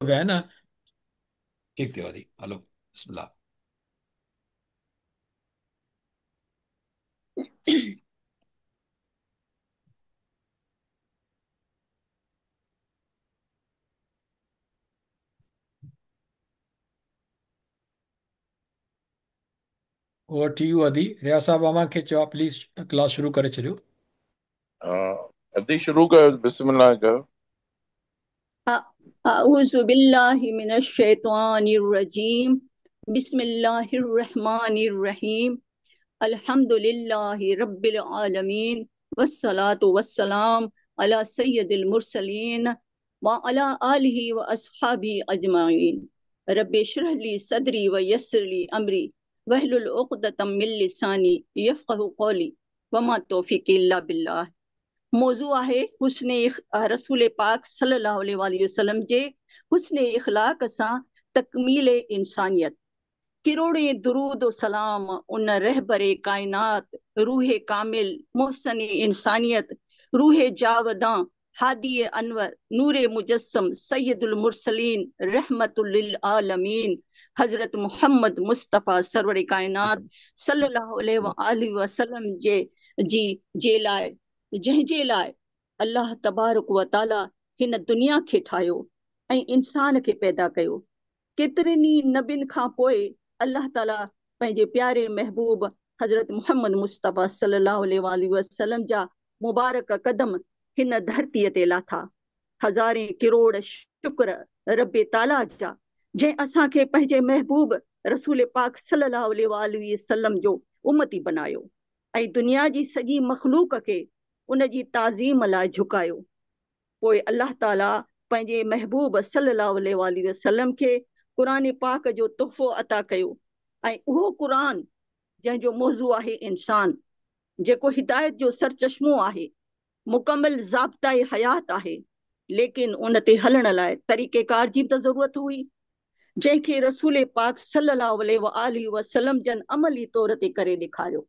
विया आहिनि न। ठीकु थियो अदी, हलो, बिस्मिल्लाह। ओवर टू you अदी। रियाज़ साहब अव्हां खे चयो आहे, प्लीज़ क्लास शुरू करे छॾियो। अदी शुरू कयो, बिस्मिल्लाह कयो। अऊज़ु बिल्लाहि मिनश शैतानिर रजीम। बिस्मिल्लाहिर रहमानिर रहीम। अल्हम्दुलिल्लाहि रब्बिल आलमीन वस्सलातु वस्सलाम अला सय्यदिल मुरसलीन व अला आलिहि व अस्हाबिहि अजमाइन। रब्बि इश्रह ली सदरी व यस्सिर ली अमरी वहलुल उक़दतम मिन लिसानी यफ़क़हू क़ौली वमा तौफ़ीक़ी इल्ला बिल्लाह। मौज़ू आहे हुस्न रसूल पाक सल्लल्लाहु अलैहि वसल्लम जे हुस्न इख़लाक़ सां तकमील इंसानियत। किरोड़े दुरूद व सलाम उन रहबर कायनात रूह कामिल मोहसन इंसानियत रूह जावदां हादी अनवर नूर मुजस्सम सैयदुल मुरसलीन रहमतुल लिल आलमीन हज़रत मुहम्मद मुस्तफ़ा सरवर कायनात सल्लल्लाहु अलैहि वसल्लम जे जी जे लाइ जंहिंजे लाइ अल्लाह तबारक व तआला हिन दुनिया खे ठाहियो ऐं इंसान खे पैदा कयो। केतिरनि ई नबियुनि खां पोइ अल्लाह ताला पंहिंजे प्यारे महबूब हज़रत मुहम्मद मुस्तफ़ा सल्लल्लाहु अलैहि वसल्लम जा मुबारक कदम हिन धरतीअ ते लाथा। हज़ारे किरोड़ शुक्र रब ताला जा जंहिं असांखे पंहिंजे महबूब रसूल पाक सल्लल्लाहु अलैहि वसल्लम जो उम्मती बनायो ऐं दुनिया जी सॼी मख़लूक खे उन जी ताज़ीम लाइ झुकायो। पोइ अल्लाह ताला पंहिंजे महबूब सल्लल्लाहु अलैहि वसल्लम खे क़ुरान पाक जो तोहफ़ो अता कयो ऐं उहो क़ुरान जंहिंजो मौज़ू आहे इंसान, जेको हिदायत जो सरचश्मो आहे, मुकमल ज़ाब्ता हयात आहे, लेकिन उन ते हलण लाइ तरीक़ेकार जी बि त ज़रूरत हुई जंहिंखे रसूल पाक सल्लल्लाहु अलैहि वसल्लम जन अमली तौर ते करे ॾेखारियो।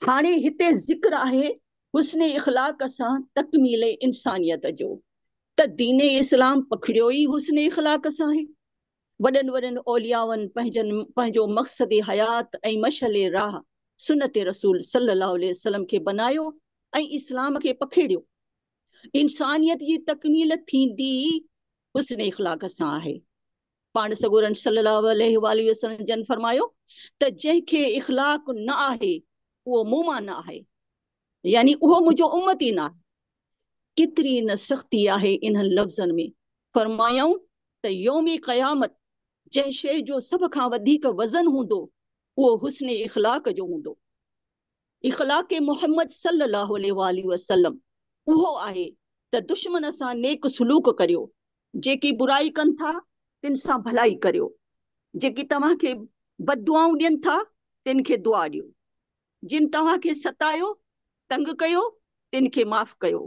हाणे हिते ज़िक्र आहे हुस्न इख़लाक़ सां तकमील इंसानियत जो, त दीन इस्लाम पखड़ियो ई हुस्न इख़लाक़ सां आहे। वॾनि वॾनि औलियाउनि पंहिंजो मक़सद हयात ऐं मशअल राह सुनत रसूल सल्लल्लाहु अलैहि वसल्लम खे बनायो ऐं इस्लाम खे पखेड़ियो। इंसानियत जी तकमील थींदी हुस्न इख़लाक़ सां आहे। पाण सगोरनि सल्लल्लाहु अलैहि वसल्लम जन फरमायो त जंहिंखे इख़लाक़ न आहे उहो मूं मां न आहे, यानी उहो मुंहिंजो उम्मती न आहे। केतिरी न सख़्ती आहे इन्हनि लफ़्ज़नि में। फरमायऊं त यौम क़यामत जंहिं शइ जो सभ खां वधीक वज़न हूंदो उहो हुस्न इख़लाक़ जो हूंदो। इख़लाक़ मोहम्मद सल्लल्लाहु अलैहि वसल्लम उहो आहे त दुश्मन सां नेक सुलूक करियो, जेकी बुराई कनि था तिन सां भलाई करियो, जेकी तव्हांखे बददुआऊं ॾियनि था तिन खे दुआ ॾियो, जिन तव्हांखे सतायो तंग कयो तिन खे माफ़ कयो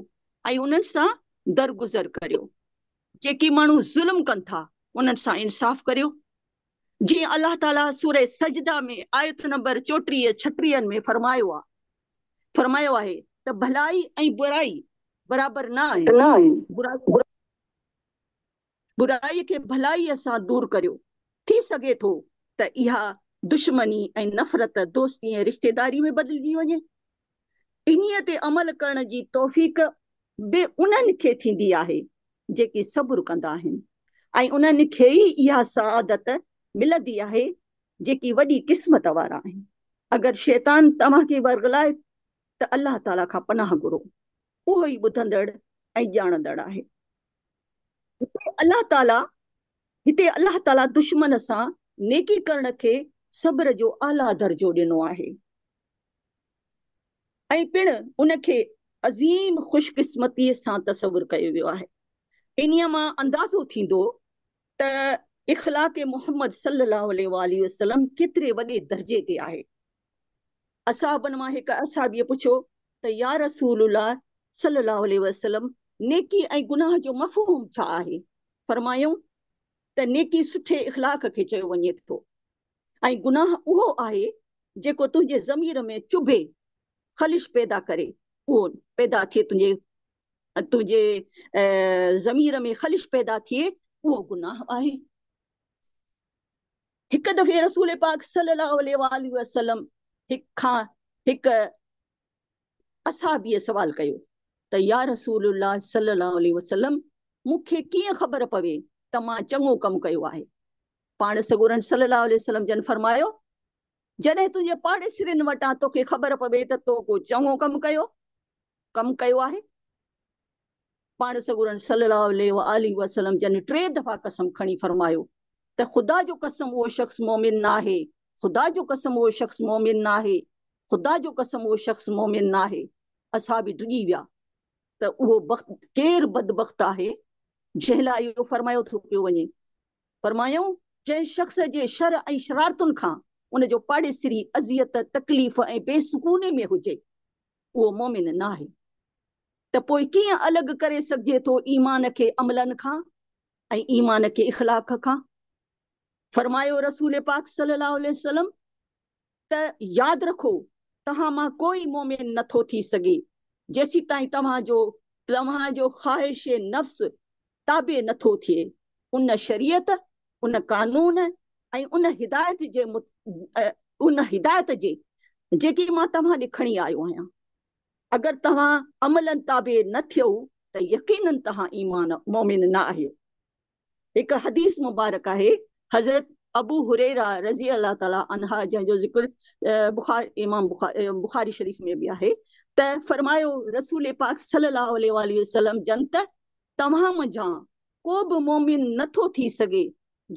ऐं उन्हनि सां दरगुज़र करियो, जेकी माण्हू ज़ुल्म कनि था उन्हनि सां इंसाफ़ करियो। जीअं अल्लाह ताला सूरह सजदा में आयत नंबर 34 36 में फरमायो आहे त भलाई ऐं बुराई बराबरि न आहिनि, बुराई खे भलाईअ सां दूर करियो। थी सघे थो त इहा दुश्मनी ऐं नफ़रत दोस्ती ऐं रिश्तेदारी में बदिलजी वञे। इन्हीअ ते अमल करण जी तौफ़ीक़ बि उन्हनि खे थींदी आहे जेकी सब्र कंदा आहिनि ऐं उन्हनि खे ई इहा सआदत मिलंदी आहे जेकी वॾी क़िस्मत वारा आहिनि। अगरि शैतान तव्हांखे वरगलाए त अल्लाह ताला खां पनाह घुरो, उहो ई ॿुधंदड़ ऐं ॼाणंदड़ आहे। हिते अल्लाह ताला दुश्मन सां नेकी करण खे सब्र जो आला दर्जो ॾिनो आहे ऐं पिणु उनखे अज़ीम ख़ुशकिस्मतीअ सां तसवुर कयो वियो आहे। इन्हीअ मां अंदाज़ो थींदो त इख़लाक़ मोहम्मद सल्लल्लाहु अलैहि वसल्लम केतिरे वॾे दर्जे ते आहे। असाबनि मां हिकु असाबीअ पुछियो त या रसूलुल्लाह सल्लल्लाहु अलैहि वसल्लम, नेकी ऐं गुनाह जो मफ़हूम छा आहे? फरमायूं त नेकी सुठे इख़लाक़ खे चयो वञे थो ऐं गुनाह उहो आहे जेको तुंहिंजे ज़मीर में चुभे, ख़लिश पैदा करे, उहो पैदा थिए तुंहिंजे तुंहिंजे ज़मीर में ख़लिश पैदा थिए اهو گناهه آهي. هڪ دفعي رسول پاڪ صلي الله عليه واٰله وسلم هڪ کان هڪ اصحابيء سوال ڪيو ته يا رسول الله صلي الله عليه وسلم مون کي ڪيئن خبر پوي ته مان چڱو ڪم ڪيو آهي؟ پاڻ سڳورن صلي الله عليه وسلم جن فرمايو، جڏهن تنهنجي پاڙيسرين وٽان توکي خبر پوي ته تو ڪو چڱو ڪم ڪيو ڪم ڪيو آهي. پاڻ سڳورن صلي الله عليه واٰله وسلم جن ٽي دفعا قسم کڻي فرمايو ته خدا جو قسم اهو شخص مؤمن ناهي، خدا جو قسم اهو شخص مؤمن ناهي، خدا جو قسم اهو شخص مؤمن ناهي. اصحابي ڊڄي ويا ته اهو بخت ڪير بدبخت آهي جنهن لاء اهو فرمايو ٿو پيو وڃي. فرمايائون، جنهن شخص جي شر ۽ شرارتن کان ان جو پاڙيسري اذيت، تڪليف ۽ بي سڪوني ۾ هجي، اهو مؤمن ناهي. ته پوء ڪيئن الڳ ڪري سگهجي ٿو ايمان کي عملن کان ۽ ايمان کي اخلاق کان؟ فرمايو رسول پاڪ صلي الله عليه وسلم ته ياد رکو توهان مان ڪوئي مؤمن نه ٿو ٿي سگهي جيسيتائين توهان جو توهان جو خواهش نفس تابع نه ٿو ٿئي ان شريعت، ان قانون ۽ ان هدايت جي ان هدايت جي جيڪي مان توهان ڏي کڻي آيو آهيان. اگر توهان عملاً تابع نه ٿيو ته يقيناً توهان ايمان مؤمن نه آهيو. هڪ حديث مبارڪ آهي حضرت ابو هريره رضي الله تعالٰي عنه جنهن جو ذڪر بخاري امام بخاري شريف ۾ به آهي ته فرمايو رسول پاڪ صلي الله عليه واٰله وسلم جن ته توهان منجهان ڪو به مؤمن نه ٿو ٿي سگهي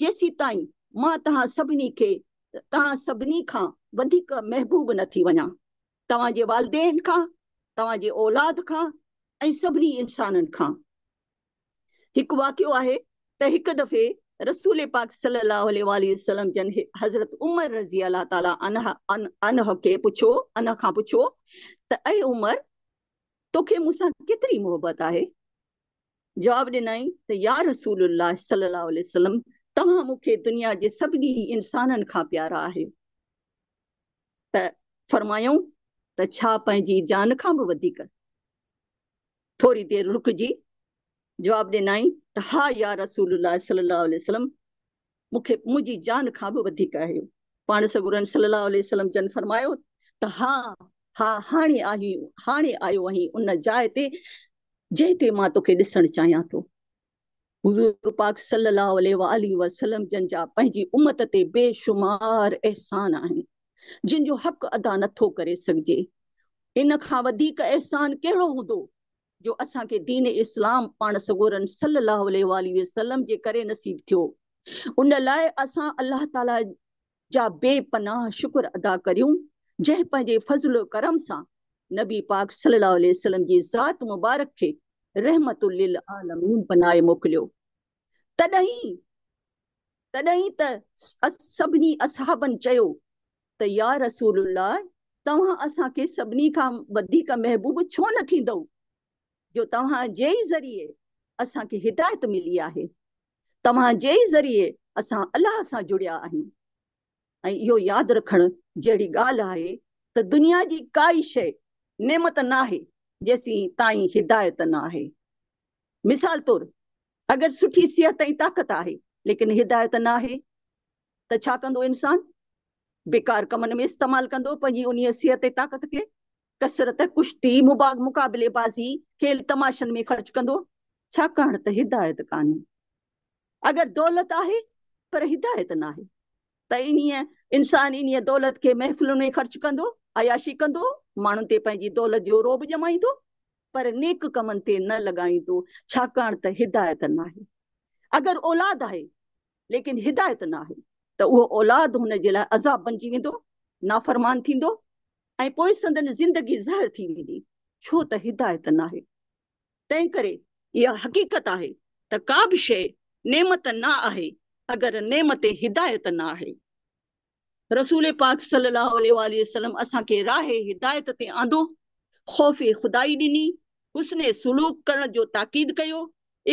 جيسيتائين مان توهان سڀني کي توهان سڀني کان وڌيڪ محبوب نه ٿي وڃان. توهان جي والدين کان، توهان جي اولاد کان ۽ سڀني انسانن کان. هڪ واقعو آهي ته هڪ دفعي رسول پاڪ صلي الله عليه واٰله وسلم جن حضرت عمر رضي الله تعالٰي عنه عنه کي پڇيو عنه کان پڇيو ته اي عمر توکي مون سان ڪيتري محبت آهي؟ جواب ڏنائين ته يا رسول الله صلي الله عليه وسلم توهان مون کي دنيا جي سڀني انسانن کان پيارا آهيو. ته فرمايائون ته ڇا پنهنجي جان کان به وڌيڪ؟ ٿوري دير رڪجي جواب ڏنائين ته ها يا رسول الله صلي الله عليه وسلم مون کي منهنجي جان کان به وڌيڪ آهيو. پاڻ سڳورن صلي الله عليه وسلم جن فرمايو ته ها ها هاڻي آهين هاڻي آيو آهين ان جاء تي جنهن تي مان توکي ڏسڻ چاهيان ٿو. حضور پاڪ صلي الله عليه واٰله وسلم جن جا پنهنجي امت تي بي شمار احسان آهن جن جو حق ادا نٿو ڪري سگهجي. ان کان وڌيڪ احسان ڪهڙو هوندو جو اسان کي دين اسلام پاڻ سڳورن صلي الله عليه واٰله وسلم جي ڪري نصيب ٿيو. ان لاء اسان الله تعالي جا بي پناهه شڪر ادا ڪريون جنهن پنهنجي فضل و ڪرم سان نبي پاڪ صلي الله عليه وسلم جي ذات مبارڪ کي رحمت للعالمين بنائي موڪليو. تڏهن تڏهن ته سڀني اصحابن چيو ته يا رسول الله توهان اسان کي سڀني کان وڌيڪ محبوب ڇو نه ٿيندؤ جو توهان جي ئي ذريعي اسان کي هدايت ملي آهي، توهان جي ئي ذريعي اسان الله سان جڙيا آهيون. ۽ اهو ياد رکڻ جهڙي ڳالهه آهي ته دنيا جي ڪائي شيء نعمت ناهي جيسين تائين هدايت نه آهي. مثال طور اگر سٺي صحت ۽ طاقت آهي ليڪن هدايت نه آهي ته ڇا ڪندو انسان؟ بيڪار ڪمن ۾ استعمال ڪندو پنهنجي انهيء صحت ۽ طاقت کي، ڪسرت، ڪشتي، مقابلي بازي، کيل تماشن ۾ خرچ ڪندو، ڇاڪاڻ ته هدايت ڪانهي. اگر دولت آهي پر هدايت ناهي ته انهيء انسان انهيء دولت کي محفلن ۾ خرچ ڪندو، عياشي ڪندو، ماڻهن تي پنهنجي دولت جو رعب ڄمائيندو پر نيڪ ڪمن تي نه لڳائيندو ڇاڪاڻ ته هدايت ناهي. اگر اولاد آهي ليڪن هدايت ناهي ته اهو اولاد هن جي لاء عذاب بنجي ويندو، نافرمان ٿيندو ۽ پوء سندن زندگي زهر ٿي ويندي ڇو ته هدايت ناهي. تنهنڪري اها حقيقت آهي ته ڪا به شيء نعمت نه آهي اگر نعمت هدايت نه آهي. رسول پاڪ صلي الله عليه واٰله وسلم اسان کي راهه هدايت تي آندو، خوف خدائي ڏني، حسن سلوڪ ڪرڻ جو تاڪيد ڪيو،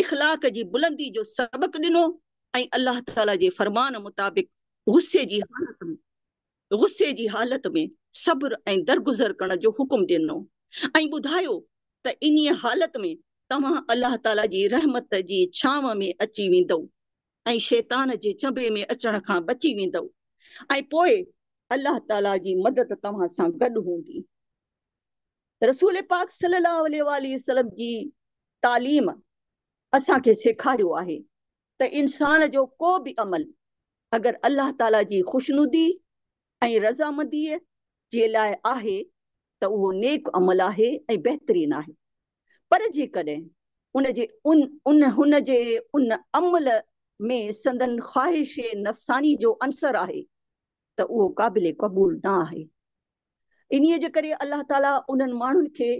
اخلاق جي بلندي جو سبق ڏنو ۽ الله تعالي جي فرمان مطابق غصي جي حالت ۾ غصي جي حالت ۾ صبر ۽ درگذر ڪرڻ جو حڪم ڏنو ۽ ٻڌايو ته انهيء حالت ۾ توهان الله تعاليٰ جي رحمت جي ڇانو ۾ اچي ويندؤ. ۽ شيطان جي چنبي ۾ اچڻ کان بچي ويندؤ ۽ پوء الله تعاليٰ جي مدد توهان سان گڏ هوندي. رسول پاڪ صلي الله عليه واٰله وسلم جي تعليم اسان کي سيکاريو آهي ته انسان جو ڪو به عمل اگر الله تعاليٰ جي خوشنودي ۽ رضامنديء جي لاء آهي ته اهو نيڪ عمل آهي ۽ بهترين آهي پر جيڪڏهن ان جي ان ان هن جي ان عمل ۾ سندن خواهش نفساني جو عنصر آهي ته اهو قابل قبول نه آهي. انهيء جي ڪري الله تعاليٰ انهن ماڻهن کي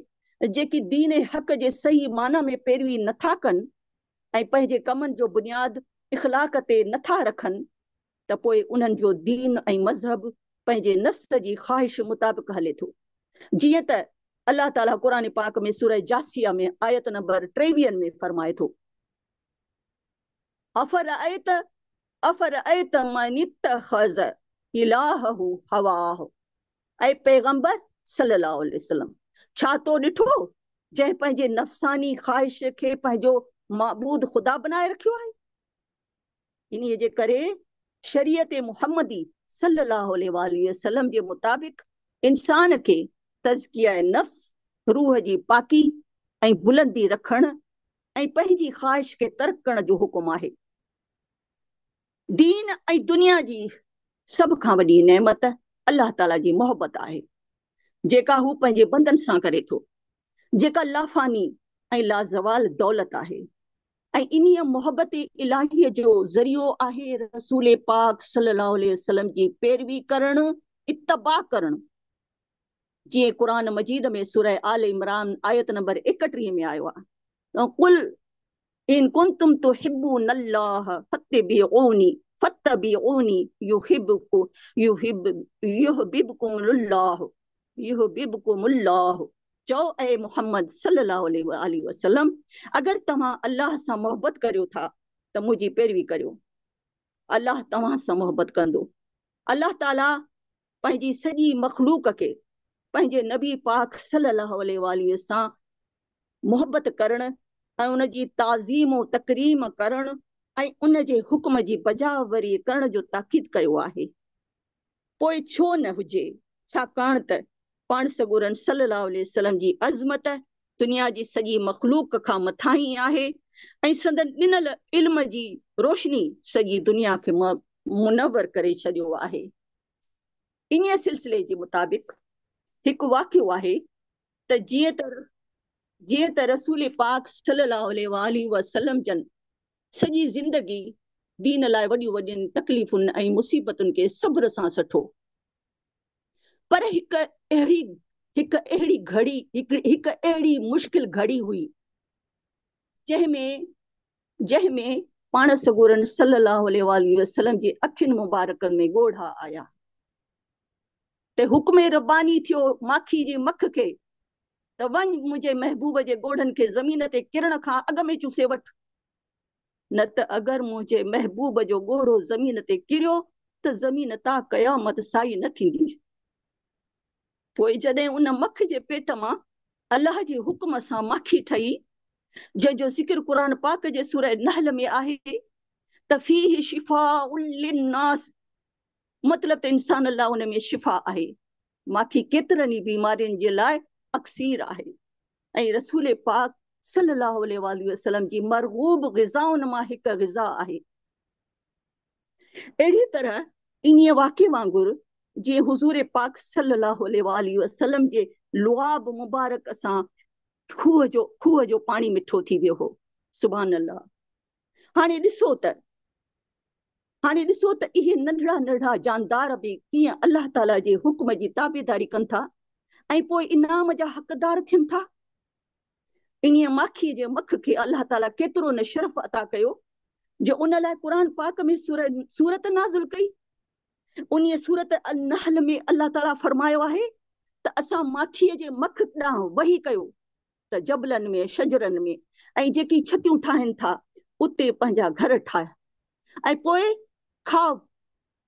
جيڪي دين حق جي صحيح معنيٰ ۾ پيروي نٿا ڪن ۽ پنهنجي ڪمن جو بنياد اخلاق تي نٿا رکن ته پوء انهن جو دين ۽ مذهب پنهنجي نفس جي خواهش مطابق هلي ٿو. جيئن ته الله تعاليٰ قرآن پاڪ ۾ سوره جاثيه ۾ آيت نمبر ٽيويهن ۾ فرمائي ٿو. افرأيت افرأيت من اتخذ الهه هواه اي پيغمبر صلي الله عليه وسلم ڇا تو ڏٺو جنهن پنهنجي نفساني خواهش کي پنهنجو معبود خدا بنائي رکيو آهي؟ انهيء جي ڪري شريعت محمدي صلي الله عليه واٰله وسلم جي مطابق انسان کي تزڪيه نفس، روح جي پاڪي ۽ بلندي رکڻ ۽ پنهنجي خواهش کي ترڪ ڪرڻ جو حڪم آهي. دين ۽ دنيا جي سڀ کان وڏي نعمت الله تعاليٰ جي محبت آهي، جيڪا هو پنهنجي بندن سان ڪري ٿو، جيڪا لافاني ۽ لازوال دولت آهي ۽ انهيء محبت الاهيء جو ذريعو آهي رسول پاڪ صلي الله عليه وسلم جي پيروي ڪرڻ، اتباع ڪرڻ. جيئن قرآن مجيد ۾ سوره آل عمران آيت نمبر 31 ۾ آيو آهي قل ان ڪنتم تحبون الله فاتبعوني فاتبعوني يحببكم يحب يحببكم الله يحببكم الله چئو اي محمد صلي الله عليه واٰله وسلم اگر توهان الله سان محبت ڪريو ٿا ته منهنجي پيروي ڪريو الله توهان سان محبت ڪندو الله تعالي پنهنجي سڄي مخلوق کي پنهنجي نبي پاڪ صلي الله عليه واٰله سان محبت ڪرڻ ۽ ان جي تعظيم و تڪريم ڪرڻ ۽ ان جي حڪم جي بجاآوري ڪرڻ جو تاڪيد ڪيو آهي. پوء ڇو نه هجي، ڇاڪاڻ ته پاڻ سڳورن صلي الله عليه وسلم جي عظمت دنيا جي سڄي مخلوق کان مٿاهين آهي ۽ سندن ڏنل علم جي روشني سڄي دنيا کي منور ڪري ڇڏيو آهي. انهيء سلسلي جي مطابق هڪ واقعو آهي ته جيئن ته جيئن ته رسول پاڪ صلي الله عليه واٰله وسلم جن سڄي زندگي دين لاء وڏيون وڏين تڪليفن ۽ مصيبتن کي صبر سان سٺو پر هڪ اهڙي هڪ اهڙي گهڙي هڪ اهڙي مشڪل گهڙي هئي جنهن ۾ جنهن ۾ پاڻ سڳورن صلّي اللّٰه عليه واٰله وسلّم جي اکين مبارڪن ۾ ڳوڙها آيا ته حڪم رباني ٿيو ماکي جي مک کي ته وڃ منهنجي محبوب جي ڳوڙهن کي زمين تي ڪرڻ کان اڳ ۾ چوسي وٺ نه ته اگر منهنجي محبوب جو ڳوڙهو زمين تي ڪريو ته زمين تا قيامت سائي نه ٿيندي. پوء جڏهن ان مک جي پيٽ مان الله جي حڪم سان ماکي ٺهي، جنهن جو ذڪر قرآن پاڪ جي سوره نحل ۾ آهي ته فيه شفاء للناس مطلب ته انسان لاء ان ۾ شفا آهي. ماکي ڪيترن ئي بيمارين جي لاء اڪسير آهي ۽ رسول پاڪ صلي الله عليه واٰله وسلم جي مرغوب غذائن مان هڪ غذا آهي. اهڙيء طرح انهيء واقعي وانگر جيئن حضور پاڪ صلّي اللّٰه عليه واٰله وسلّم جي لعاب مبارڪ سان کوهه جو کوهه جو پاڻي مٺو ٿي ويو هو. سبحان الله! هاڻي ڏسو ته هاڻي ڏسو ته اهي ننڍڙا ننڍڙا جاندار به ڪيئن الله تعاليٰ جي حڪم جي تابعداري ڪن ٿا ۽ پوء انعام جا حقدار ٿين ٿا. انهيء ماکيء جي مک کي الله تعاليٰ ڪيترو نه شرف عطا ڪيو جو ان لاء قرآن پاڪ ۾ سورت نازل ڪئي. انهيء سورت النحل ۾ الله تعاليٰ فرمايو آهي ته اسان ماکيء جي مک ڏانهن وحي ڪيو ته جبلن ۾، شجرن ۾ ۽ جيڪي ڇتيون ٺاهين ٿا اتي پنهنجا گهر ٺاهه ۽ پوء کاء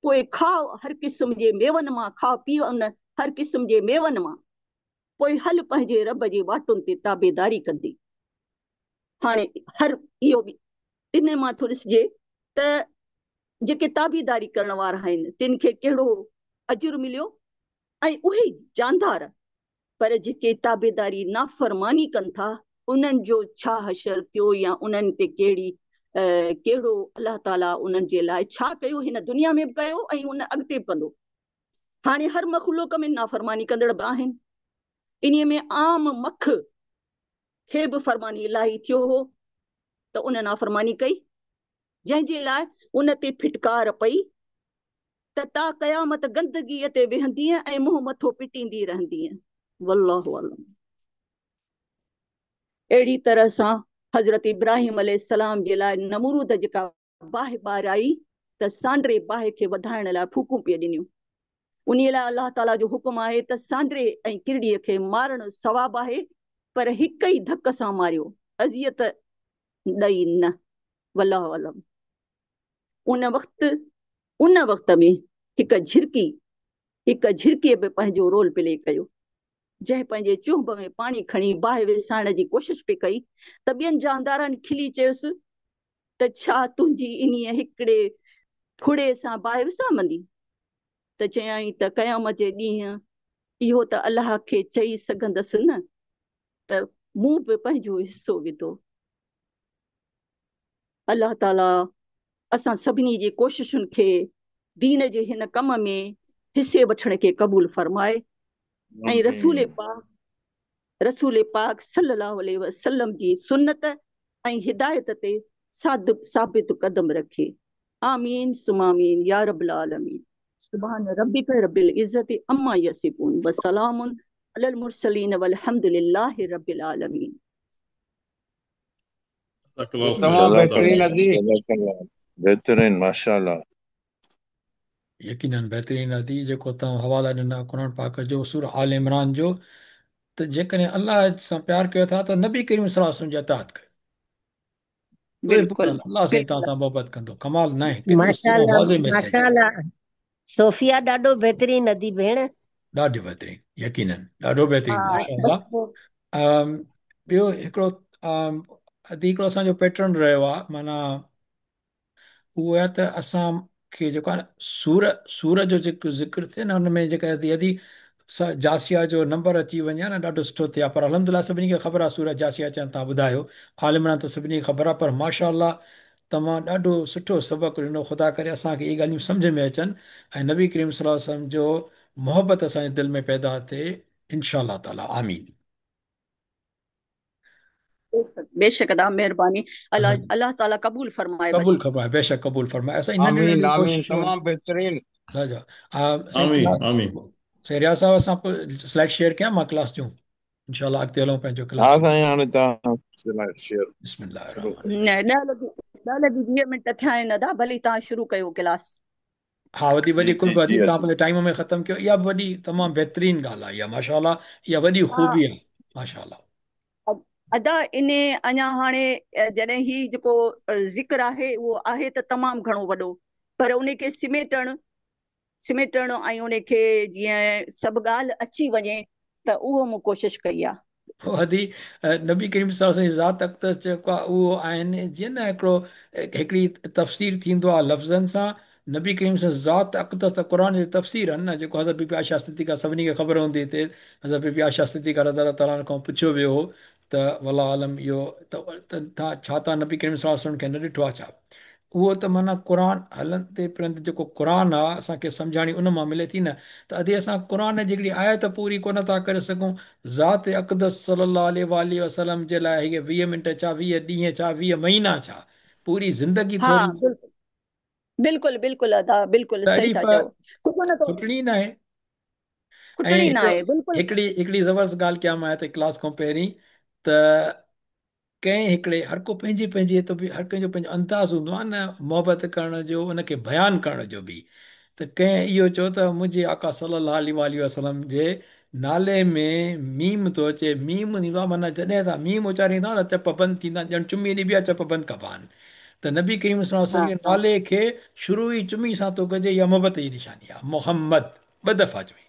پوء کاء هر قسم جي ميون مان کاء پيء ان هر قسم جي ميون مان. پوء هل پنهنجي رب جي واٽن تي تابعداري ڪندي. هاڻي هر اهو به ان مان ٿو ڏسجي ته جيڪي تابعداري ڪرڻ وارا آهن تن کي ڪهڙو اجر مليو ۽ اهي جاندار پر جيڪي تابعداري نافرماني ڪن ٿا انهن جو ڇا حشر ٿيو يا انهن تي ڪهڙي ڪهڙو الله تعاليٰ انهن جي لاء ڇا ڪيو هن دنيا ۾ به ڪيو ۽ ان اڳتي به ڪندو. هاڻي هر مخلوق ۾ نافرماني ڪندڙ به آهن. انهيء ۾ عام مک کي به فرمان الاهي ٿيو هو ته ان نافرماني ڪئي، جنهن جي لاء ان تي ڦٽڪار پئي ته تا قيامت گندگيء تي ويهندينء ۽ منهن مٿو پٽيندي رهندينء. والله اعلم. اهڙي طرح سان حضرت ابراهيم عليه السلام جي لاء نمرود جيڪا باهه ٻارائي ته سانڊري باهه کي وڌائڻ لاء ڦوڪون پئي ڏنيون. انهيء لاء الله تعاليٰ جو حڪم آهي ته سانڊري ۽ ڪرڙيء کي مارڻ ثواب آهي، پر هڪ ئي ڌڪ سان ماريو، اذيت ڏئي نه. والله اعلم. ان وقت ان وقت ۾ هڪ جهرڪي هڪ جهرڪيء به پنهنجو رول پلي ڪيو، جنهن پنهنجي چهنب ۾ پاڻي کڻي باهه وسائڻ جي ڪوشش پئي ڪئي ته ٻين جاندارن کلي چيس ته ڇا تنهنجي انهيء هڪڙي ڦڙي سان باهه وسامندي؟ ته چيائين ته قيامت جي ڏينهن اهو ته الله کي چئي سگهندس نه ته مون به پنهنجو حصو وڌو. الله تعاليٰ اسان سڀني جي ڪوششن کي دين جي هن ڪم ۾ حصي وٺڻ کي قبول فرمائي ۽ رسول پاڪ رسول پاڪ صلي الله عليه وسلم جي سنت ۽ هدايت تي ثابت قدم رکي. آمين ثم آمين يا رب العالمين. سبحان ربک رب العزة عما يصفون وسلام علي المرسلين والحمد لله رب العالمين. تمام بهترين ادي. بهترين ماشاءالله. يقينن بهترين ادي جيڪو توهان حوالا ڏنا قرآن پاڪ جو سورة آل عمران جو ته جيڪڏهن الله سان پيار ڪيو ٿا ته نبي ڪريم صلي الله عليه وسلم جي اطاعت ڪيو بلڪل الله سائين توهان سان محبت ڪندو ڪمال ناهي ڪيڏو سٺو ماشاءالله واضح ميسيج ماشاءالله صوفيا ڏاڍو بهترين ادي ڀيڻ. ڏاڍو بهترين يقينن ڏاڍو بهترين ماشاءالله ٻيو هڪڙو ادي هڪڙو اسان جو پيٽرن رهيو آهي معنيٰ اهو آهي ته اسان کي جيڪو آهي نه سور سور جو جيڪو ذڪر ٿئي نه ان ۾ جيڪا ادي ادي جاثيه جو نمبر اچي وڃي ها نه ڏاڍو سٺو ٿئي ها پر الحمدلله سڀني کي خبر آهي سوره جاثيه اچڻ تان ٻڌايو آل عمران ته سڀني کي خبر آهي پر ماشاء الله توهان ڏاڍو سٺو سبق ڏنو خدا ڪري اسان کي اهي ڳالهيون سمجهه ۾ اچن ۽ نبي ڪريم صلي الله عليه وسلم جو محبت اسان جي دل ۾ پيدا ٿئي انشاء الله تعالي آمين. بيشڪ ادا مهرباني الله الله تعالي قبول فرمائي قبول فرمائي بيشڪ قبول فرمائي اسان ننڍي ننڍي آمين تمام بهترين آمين آمين سائين رياض صاحب اسان سلائيڊ شيئر ڪيان مان ڪلاس جون انشاء الله اڳتي هلون پنهنجو ڪلاس ها سائين هاڻي تان سلائيڊ شيئر بسم الله الرحمن نه 10 لڳي 10 لڳي 20 منٽ ٿيا آهن ادا ڀلي تان شروع ڪيو ڪلاس. ها وڏي وڏي قرب ادي تان پنهنجي ٽائيم ۾ ختم ڪيو اها به وڏي تمام بهترين ڳالهه آهي اها ماشاء الله اها وڏي خوبي آهي ماشاء الله. ادا اني اڃا هاڻي جڏهن هي جيڪو ذڪر آهي اهو آهي ته تمام گهڻو وڏو پر ان کي سميٽڻ سميٽڻ ۽ ان کي جيئن سڀ ڳالهه اچي وڃي ته اهو مون ڪوشش ڪئي آهي. ادي نبي ڪريم صلي الله عليه وسلم جي ذات اقدس جيڪو آهي اهو آهن جيئن نه هڪڙو هڪڙي تفسير ٿيندو آهي لفظن سان نبي ڪريم صلي ذات اقدس ته قرآن جي تفسير آهن نه جيڪو حضرت بي بي عائشه صديقه سڀني کي خبر هوندي هتي حضرت بي بي عائشه صديقه رضي الله تعالٰي عنها کان پڇيو ويو هو ته والله اعلم اهو ته ڇا توهان نبي ڪريم صلي الله عليه وسلم کي نه ڏٺو آهي ڇا اهو ته معنيٰ قرآن هلندي ڦرندي جيڪو قرآن آ اسان کي سمجهاڻي ان مان ملي ٿي نه ته ادي اسان قرآن جي هڪڙي آيت پوري ڪونه ٿا ڪري سگهون ذات اقدس صلي الله عليه واٰله وسلم جي لاء هي 20 منٽ ڇا 20 ڏينهن ڇا 20 مهينا ڇا پوري زندگي ها ٿوري بلڪل بلڪل بلڪل ادا بلڪل صحيح ٿا تعريف چئو ڪجهه نه ٿو کٽڻي ناهي ۽ کٽڻي ناهي بلڪل هڪڙي هڪڙي زبردست ڳالهه ڪيان مان هتي ڪلاس کان پهرين ته ڪنهن هڪڙي هر ڪو پنهنجي پنهنجي ته به هر ڪنهن جو پنهنجو انداز هوندو آهي نه محبت ڪرڻ جو ان کي بيان ڪرڻ جو به ته ڪنهن اهو چيو ته منهنجي آقا صلي الله عليه واٰله وسلم جي نالي ۾ ميم ٿو اچي ميم ٿيندو آهي معنيٰ جڏهن توهان ميم اچاريندا آهيو نه چپ بند ٿيندا آهن ڄڻ چمي ڏبي آهي چپ بند ڪبا آهن ته نبي ڪريم صلي الله عليه وسلم جي نالي کي شروع ئي چمي سان ٿو ڪجي اها محبت جي نشاني آهي محمد ٻه دفعا چمي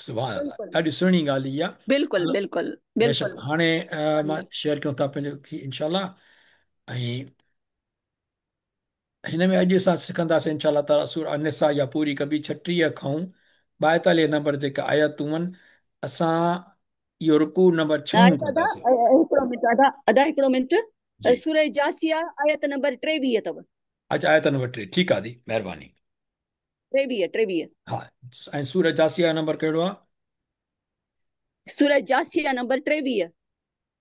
سبحان الله ڏاڍي سهڻي ڳالهه اها بلڪل بلڪل بيشڪ بلڪل هاڻي مان شيئر ڪيون ٿا پنهنجو انشاء الله ۽ हिन में अॼु असां सिखंदासीं इंशा अल्लाह ताला सूरह निसा या पूरी कबी 36 खां 42 नंबर जेका आयतूं आहिनि, असां इहो रुकू नंबर 6 कंदासीं। हिकिड़ो मिंट अदा, अदा हिकिड़ो मिंट। जी। सूरह जासिया आयत नंबर 23 अथव। अच्छा, आयत नंबर 3, ठीकु आहे दी, महिरबानी। 23, 23। हा, ऐं सूरह जासिया नंबर कहिड़ो आहे? सूरह जासिया नंबर 23।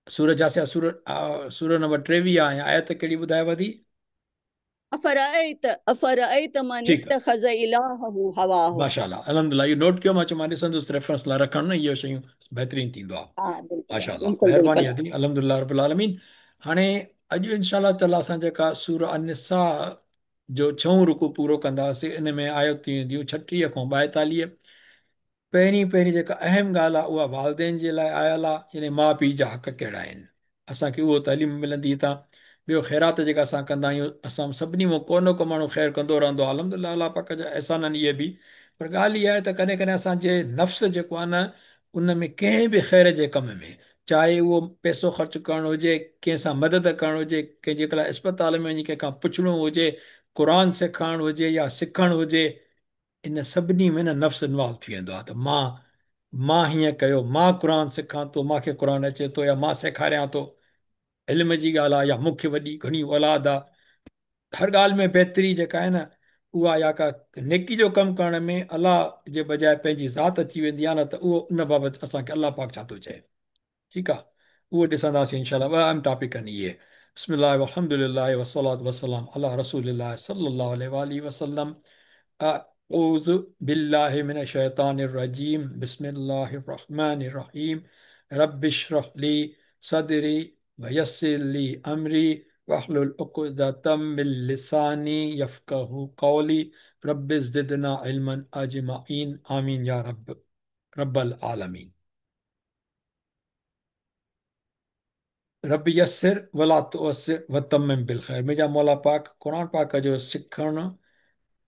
सूरह जासिया सूरह नंबर 23 आहे। ऐं आयत कहिड़ी ॿुधायो थी? अफरअयत, अफरअयत मन ठीकु आहे। इत्तखज़ इलाहहु हवाहु। माशाअल्लाह, अल्हम्दुलिल्लाह। इहो नोट कयो, मां चयो मां ॾिसंदुसि रेफरेंस लाइ रखणु न, इहो शयूं बहितरीनु थींदो आहे। हा, बिल्कुलु, माशाअल्लाह, बिल्कुलु, महिरबानी बिल्कुलु। अदी, अल्हम्दुलिल्लाह रब्बिल आलमीन। हाणे अॼु इंशा ताला असां जेका सूरह अन-निसा जो 6 रुकू पूरो कंदासीं, इन में आयतूं ईंदियूं 36 खां 42। पहिरीं पहिरीं जेका अहम ॻाल्हि आहे उहा वालदेन जे लाइ आयल आहे, यानी माउ पीउ जा हक़ कहिड़ा आहिनि, असांखे उहो तालीम मिलंदी हितां। ॿियो ख़ैरात जेका असां कंदा आहियूं, असां सभिनी मां को न को माण्हू ख़ैर कंदो रहंदो आहे, अल्हम्दुलिल्लाह, अलाह पाक जा अहसान आहिनि इहे बि। पर ॻाल्हि इहा आहे त कॾहिं कॾहिं असांजे नफ़्स जेको आहे न, उन में कंहिं बि ख़ैर जे कम में, चाहे उहो पैसो ख़र्चु करणु हुजे, कंहिंसां मदद करणु हुजे, कंहिंजे लाइ अस्पताल में वञी कंहिंखां पुछणो हुजे, क़ुर सेखारणु हुजे या सिखणु हुजे, इन सभिनी में न नफ़्स इन्वॉल्व थी वेंदो आहे त मां मां हीअं कयो, मां क़ुर सिखां थो, मूंखे क़ुर अचे थो या मां सेखारियां थो, इल्म जी ॻाल्हि आहे या मूंखे वॾी घणी औलाद आहे। हर ॻाल्हि में बहितरी जेका आहे न उहा या का नेकी जो कमु करण में अलाह जे बजाए पंहिंजी ज़ात अची वेंदी आहे न, त उहो उन बाबति असांखे अलाह पाक छा थो चए, ठीकु आहे, उहो ॾिसंदासीं इंशाअल्लाह। ॿ अहम टॉपिक आहिनि इहे। बिस्मिल्लाह वल्हम्दुलिल्लाह वस्सलातु वस्सलाम अला रसूलिल्लाह सल्लल्लाहु अलैहि वालिहि वसल्लम। अऊज़ु बिल्लाहि मिनश शैतानिर रजीम। बिस्मिल्लाहिर रहमानिर रहीम। रब्बिश्रह ली सदरी वयस्सिर ली अमरी वहलुल उक़दतम मिन लिसानी यफ़क़हू क़ौली। रब्बि ज़िदना इल्मन अजमाइन। आमीन या रब्ब रब्बल आलमीन। रब यस्सिर वला तुअस्सिर वतम्मिम बिल खैर। मुंहिंजा मौला पाक, क़ुर पाक जो सिखणु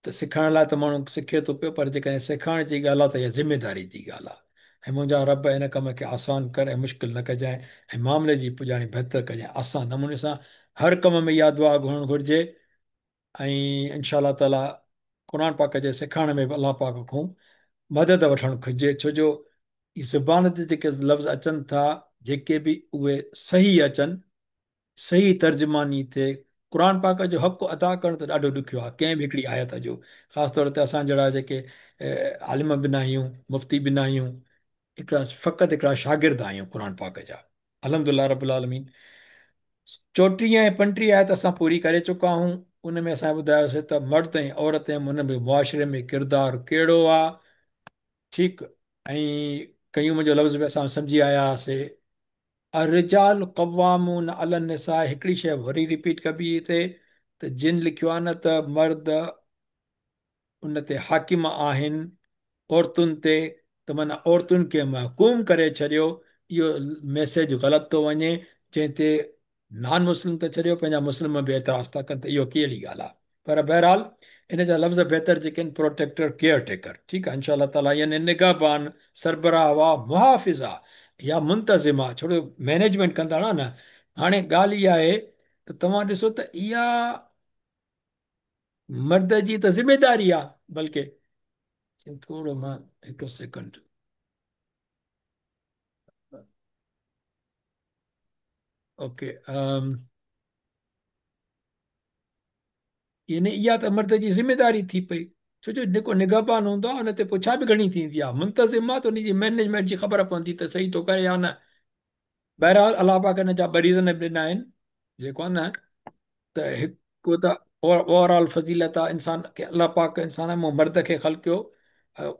त सिखण लाइ त माण्हू सिखे थो पियो, पर जेकॾहिं सेखारण जी ॻाल्हि आहे त इहा ज़िम्मेदारी जी ॻाल्हि आहे। ऐं मुंहिंजा रब हिन कम खे आसान कर ऐं मुश्किल न कजांइ ऐं मामले जी पुॼाणी बहितर कजांइ आसान नमूने सां। हर कम में इहा दुआ घुरणु घुरिजे। ऐं इंशा ताला क़ुर पाक जे सेखारण में बि अलाह पाक खां मदद वठणु घुरिजे, छो जो ज़ुबान ते जेके लफ़्ज़ अचनि था, जेके बि उहे सही अचनि, सही तर्जुमानी थिए। क़ुर पाक जो हक़ अदा करणु त ॾाढो ॾुखियो आहे कंहिं बि हिकिड़ी आयत जो। ख़ासि तौर ते असां जहिड़ा जेके आलिम बि न आहियूं, मुफ़्ती बि न आहियूं, हिकिड़ा फ़क़ति हिकिड़ा शागिर्द आहियूं क़ुर पाक जा। अल्हम्दुलिल्लाह रब्बिल आलमीन। 34 ऐं 35 आयत असां पूरी करे चुका आहियूं। उन में असां ॿुधायोसीं त मर्द ऐं औरत ऐं हुन में मुआशिरे में किरदारु कहिड़ो आहे, ठीकु। ऐं कयूं जो लफ़्ज़ बि असां सम्झी आया हुआसीं, अर्रिजाल क़व्वामून अलन निसा। हिकिड़ी शइ वरी रिपीट कबी हिते त जिन लिखियो आहे न त मर्द उन ते हाकिम आहिनि औरतुनि ते, त माना औरतुनि खे महकूम करे छॾियो। इहो मैसेज ग़लति थो वञे, जंहिं ते नॉन मुस्लिम त छॾियो, पंहिंजा मुस्लिम बि एतिराज़ था कनि त इहो कहिड़ी ॻाल्हि आहे। पर बहरहाल इन जा लफ़्ज़ बहितर जेके आहिनि, प्रोटेक्टर, केयर टेकर, ठीकु आहे। इंशा ताला यानी निगहबान, सरबराह हुआ, मुहाफ़िज़ आहे या मुंतज़िम आहे, छो मैनेजमेंट कंदा न। हाणे ॻाल्हि इहा आहे त तव्हां ॾिसो त इहा मर्द जी त ज़िम्मेदारी आहे, बल्कि थोरो मां हिकिड़ो सेकंड, ओके, यानी इहा त मर्द जी ज़िम्मेदारी थी पई, छो जो जेको निगहबान हूंदो आहे उन ते पुछा बि घणी थींदी आहे। मुंतज़िम आहे त उनजी मैनेजमेंट जी ख़बर पवंदी त सही थो करे या न। बहरहाल अलाह पाक हिन जा ॿ रीज़न बि ॾिना आहिनि, जेको आहे न त हिकु त ओवरऑल फ़ज़ीलत आहे इंसान खे, अलाह पाक इंसान मां मर्द खे ख़लकियो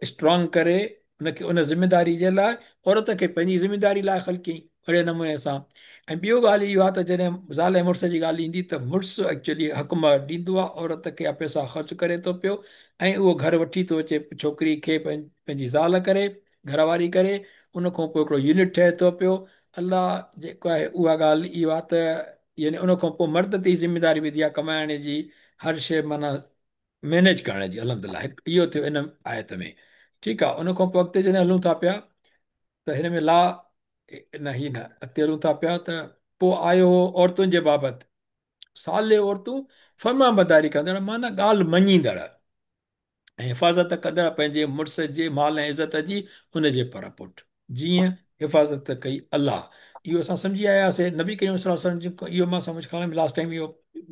स्ट्रॉन्ग करे उनखे उन ज़िम्मेदारी जे लाइ, औरत खे पंहिंजी ज़िम्मेदारी लाइ ख़लकियईं अहिड़े नमूने सां। ऐं ॿियो ॻाल्हि इहो आहे त जॾहिं ज़ाल ऐं मुड़ुस जी ॻाल्हि ईंदी त मुड़ुसु एक्चुअली हक़ ॾींदो आहे औरत खे, पैसा ख़र्चु करे थो पियो ऐं उहो घर वठी थो अचे छोकिरी खे पंहिंजी ज़ाल करे, घरवारी करे, उन खां पोइ हिकिड़ो यूनिट ठहे थो पियो। अलाह जेको आहे उहा ॻाल्हि इहो आहे त यानी उन खां पोइ मर्द ते ज़िम्मेदारी वेंदी आहे कमाइण जी, हर शइ माना मैनेज करण जी। अल्हम्दुलिल्लाह इहो थियो इन आयत में, ठीकु आहे। उन खां पोइ अॻिते जॾहिं हलूं था पिया त हिन में ला न ही न अॻिते हलूं था पिया त पोइ आयो हो औरतुनि जे बाबति। साले औरतूं فرمانبرداري ڪندڙ معنيٰ ڳالهه مڃيندڙ ۽ حفاظت ڪندڙ پنهنجي مڙس جي مال ۽ عزت جي ان جي پر پٺ جيئن حفاظت ڪئي الله. اهو اسان سمجهي آياسي نبي ڪريم صلي الله عليه وسلم جي اهو مان سمجهه خيال ۾ لاسٽ ٽائيم اهو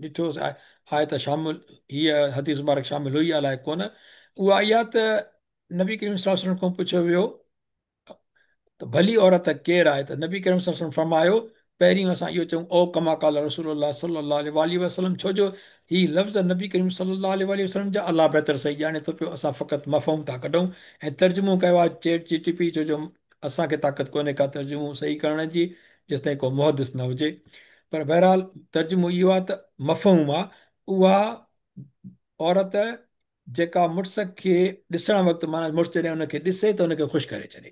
ڏٺو آهي ته شامل هيء حديث مبارڪ شامل هئي الائي ڪونه. اها اها ته نبي ڪريم صلي الله عليه وسلم کان پڇيو ويو ته ڀلي عورت ڪير آهي ته نبي ڪريم صلي الله عليه وسلم فرمايو پهرين اسان اهو چئون او ڪما قال رسول الله صلي الله عليه واٰله وسلم ڇو جو هي لفظ نبي ڪريم صلي الله عليه واٰله وسلم جا الله بهتر صحيح ڄاڻي ٿو پيو اسان فقط مفهوم ٿا ڪڍون ۽ ترجمو ڪيو آهي چيٽ جي ٽي پي ڇو جو اسان کي طاقت ڪونهي ڪا ترجمو صحيح ڪرڻ جي جيستائين ڪو محدث نه هجي پر بهرحال ترجمو اهو آهي ته مفهوم آهي اها عورت جيڪا مڙس کي ڏسڻ وقت معنيٰ مڙس جڏهن ان کي ڏسي ته ان کي خوش ڪري ڇڏي.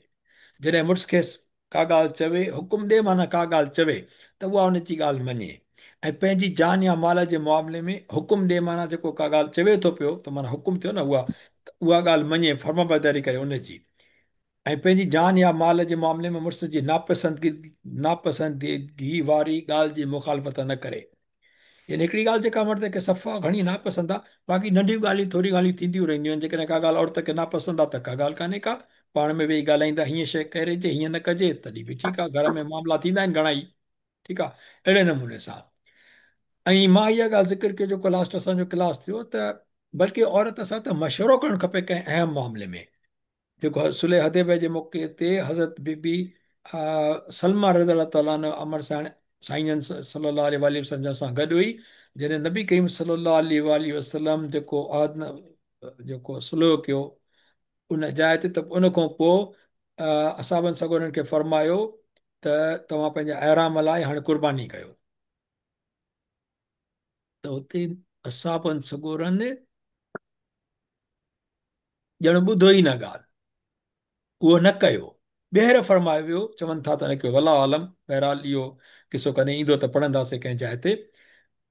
جڏهن مڙس کيس ڪا ڳالهه چوي، حڪم ڏي معنيٰ ڪا ڳالهه چوي ته اها ان جي ڳالهه مڃي ۽ پنهنجي جان يا مال جي معاملي ۾ حڪم ڏي معنيٰ جيڪو ڪا ڳالهه چوي ٿو پيو ته معنيٰ حڪم ٿيو نه اها ته اها ڳالهه مڃي فرمانبرداري ڪري ان جي ۽ پنهنجي جان يا مال جي معاملي ۾ مڙس جي ناپسندگي واري ڳالهه جي مخالفت نه ڪري. يعني هڪڙي ڳالهه جيڪا مرد کي صفا گهڻي ناپسند آ، باقي ننڍيون ڳالهيون ٿوريون ڳالهيون ٿينديون رهنديون آهن، جيڪڏهن ڪا ڳالهه عورت کي ناپسند آ ته ڪا ڳالهه ڪانهي ڪا، پاڻ ۾ ويهي ڳالهائيندا هيئن شيء ڪرجي هيئن نه ڪجي تڏهن به ٺيڪ آ، گهر ۾ معاملا ٿيندا آهن گهڻا ئي ٺيڪ آ اهڙي نموني سان. ۽ مان اها ڳالهه ذڪر ڪيو جيڪو لاسٽ اسان جو ڪلاس ٿيو ته بلڪه عورت سان ته مشورو ڪرڻ کپي ڪنهن اهم معاملي ۾، جيڪو صلح حديبيه جي موقعي تي حضرت بي بي سلمه رضي الله تعالٰي عنها امڙ سائين جن صلي الله عليه واٰله وسلم جن سان گڏ هئي جڏهن نبي ڪريم صلي الله عليه واٰله وسلم جيڪو عهد جيڪو صلح ڪيو ان جاء تي ته ان کان پوء اصحابن سڳورن کي فرمايو ته توهان پنهنجا احرام لاهي هاڻي قرباني ڪيو ته اتي اصحابن سڳورن ڄڻ ٻڌو ئي نه ڳالهه، اهو نه ڪيو. ٻيهر فرمايو ويو، چون ٿا ته نه ڪيو، والله اعلم، بهرحال اهو قصو ڪڏهن ايندو ته پڙهنداسين ڪنهن جاء تي،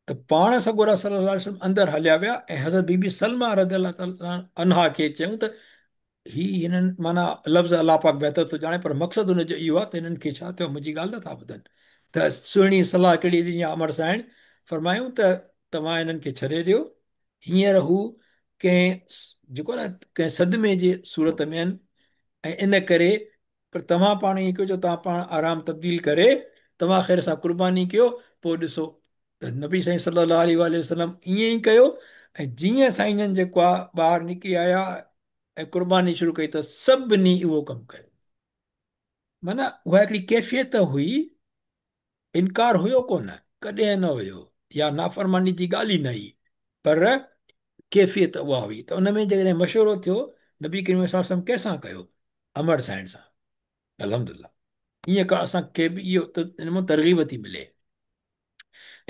ته پاڻ سڳورا صلي الله عليه وسلم اندر هليا ويا ۽ حضرت بي بي سلمه رضي الله تعالٰي عنها کي چيائون ته هي هنن معنيٰ لفظ الله پاڪ بهتر ٿو ڄاڻي پر مقصد ان جو اهو آهي ته هنن کي ڇا ٿيو منهنجي ڳالهه نه ٿا ٻڌن ته سهڻي صلاح ڪهڙي ڏني آهي امڙ سائڻ فرمايائون ته توهان هنن کي ڇڏي ڏيو هينئر هو ڪنهن جيڪو نه ڪنهن صدمي جي صورت ۾ آهن ۽ ان ڪري پر توهان پاڻ ائين ڪيو جو توهان پاڻ احرام تبديل ڪري توهان خير سان قرباني ڪيو پوء ڏسو ته نبي سائين صلي الله عليه واٰله وسلم ائين ئي ڪيو ۽ جيئن سائين جن جيڪو آ ٻاهر نڪري آيا ۽ قرباني شروع ڪئي ته سڀني اهو ڪم ڪيو معنيٰ اها هڪڙي ڪيفيت هئي انڪار هيو ڪونه، ڪڏهن نه هيو، يا نافرماني جي ڳالهه ئي نه هئي، پر ڪيفيت اها هئي ته ان ۾ جيڪڏهن مشورو ٿيو، نبي ڪريم صلي الله عليه وسلم ڪنهن سان ڪيو؟ امڙ سائڻ سان. الحمدلله ائين ڪرڻ اسان کي به اهو ته ان مان ترغيب ٿي ملي.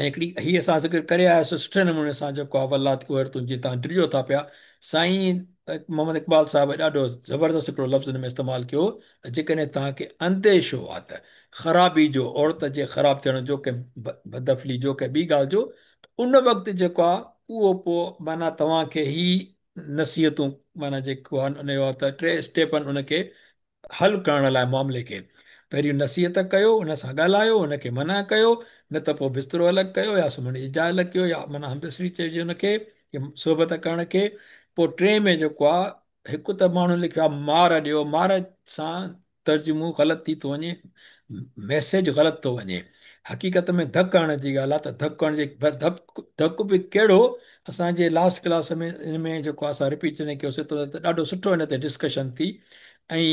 ۽ هڪڙي هي اسان ذڪر ڪري آياسين سٺي نموني سان جيڪو آهي والله عورتون جي تان ڊڄو ٿا پيا سائين محمد اقبال صاحب ڏاڍو زبردست هڪڙو لفظ ان ۾ استعمال ڪيو ته جيڪڏهن توهان کي انديشو آ ته خرابي جو، عورت جي خراب ٿيڻ جو، ڪنهن بدفعلي جو، ڪنهن ٻي ڳالهه جو ته ان وقت جيڪو آ اهو پوء معنيٰ توهان کي هي نصيحتون معنيٰ جيڪو آ ان جو ته ٽي اسٽيپ آهن ان کي حل ڪرڻ لاء معاملي کي پهريون نصيحت ڪيو ان سان ڳالهايو ان کي منع ڪيو نه ته پوء بسترو الڳ ڪيو يا سمهڻ جي جاء الڳ ڪيو يا معنيٰ همبستري چئجي ان کي صحبت ڪرڻ کي پوء ٽئين ۾ جيڪو آ هڪ ته ماڻهن لکيو آهي مار ڏيو، مار سان ترجمو غلط ٿي ٿو وڃي، ميسيج غلط ٿو وڃي. حقيقت ۾ ڌڪ هڻڻ جي ڳالهه آهي ته ڌڪ هڻجي پر ڌڪ به ڪهڙو اسان جي لاسٽ ڪلاس ۾ ان ۾ جيڪو اسان رپيٽ نه ڪيوسي ته ڏاڍو سٺو ان تي ڊسڪشن ٿي ۽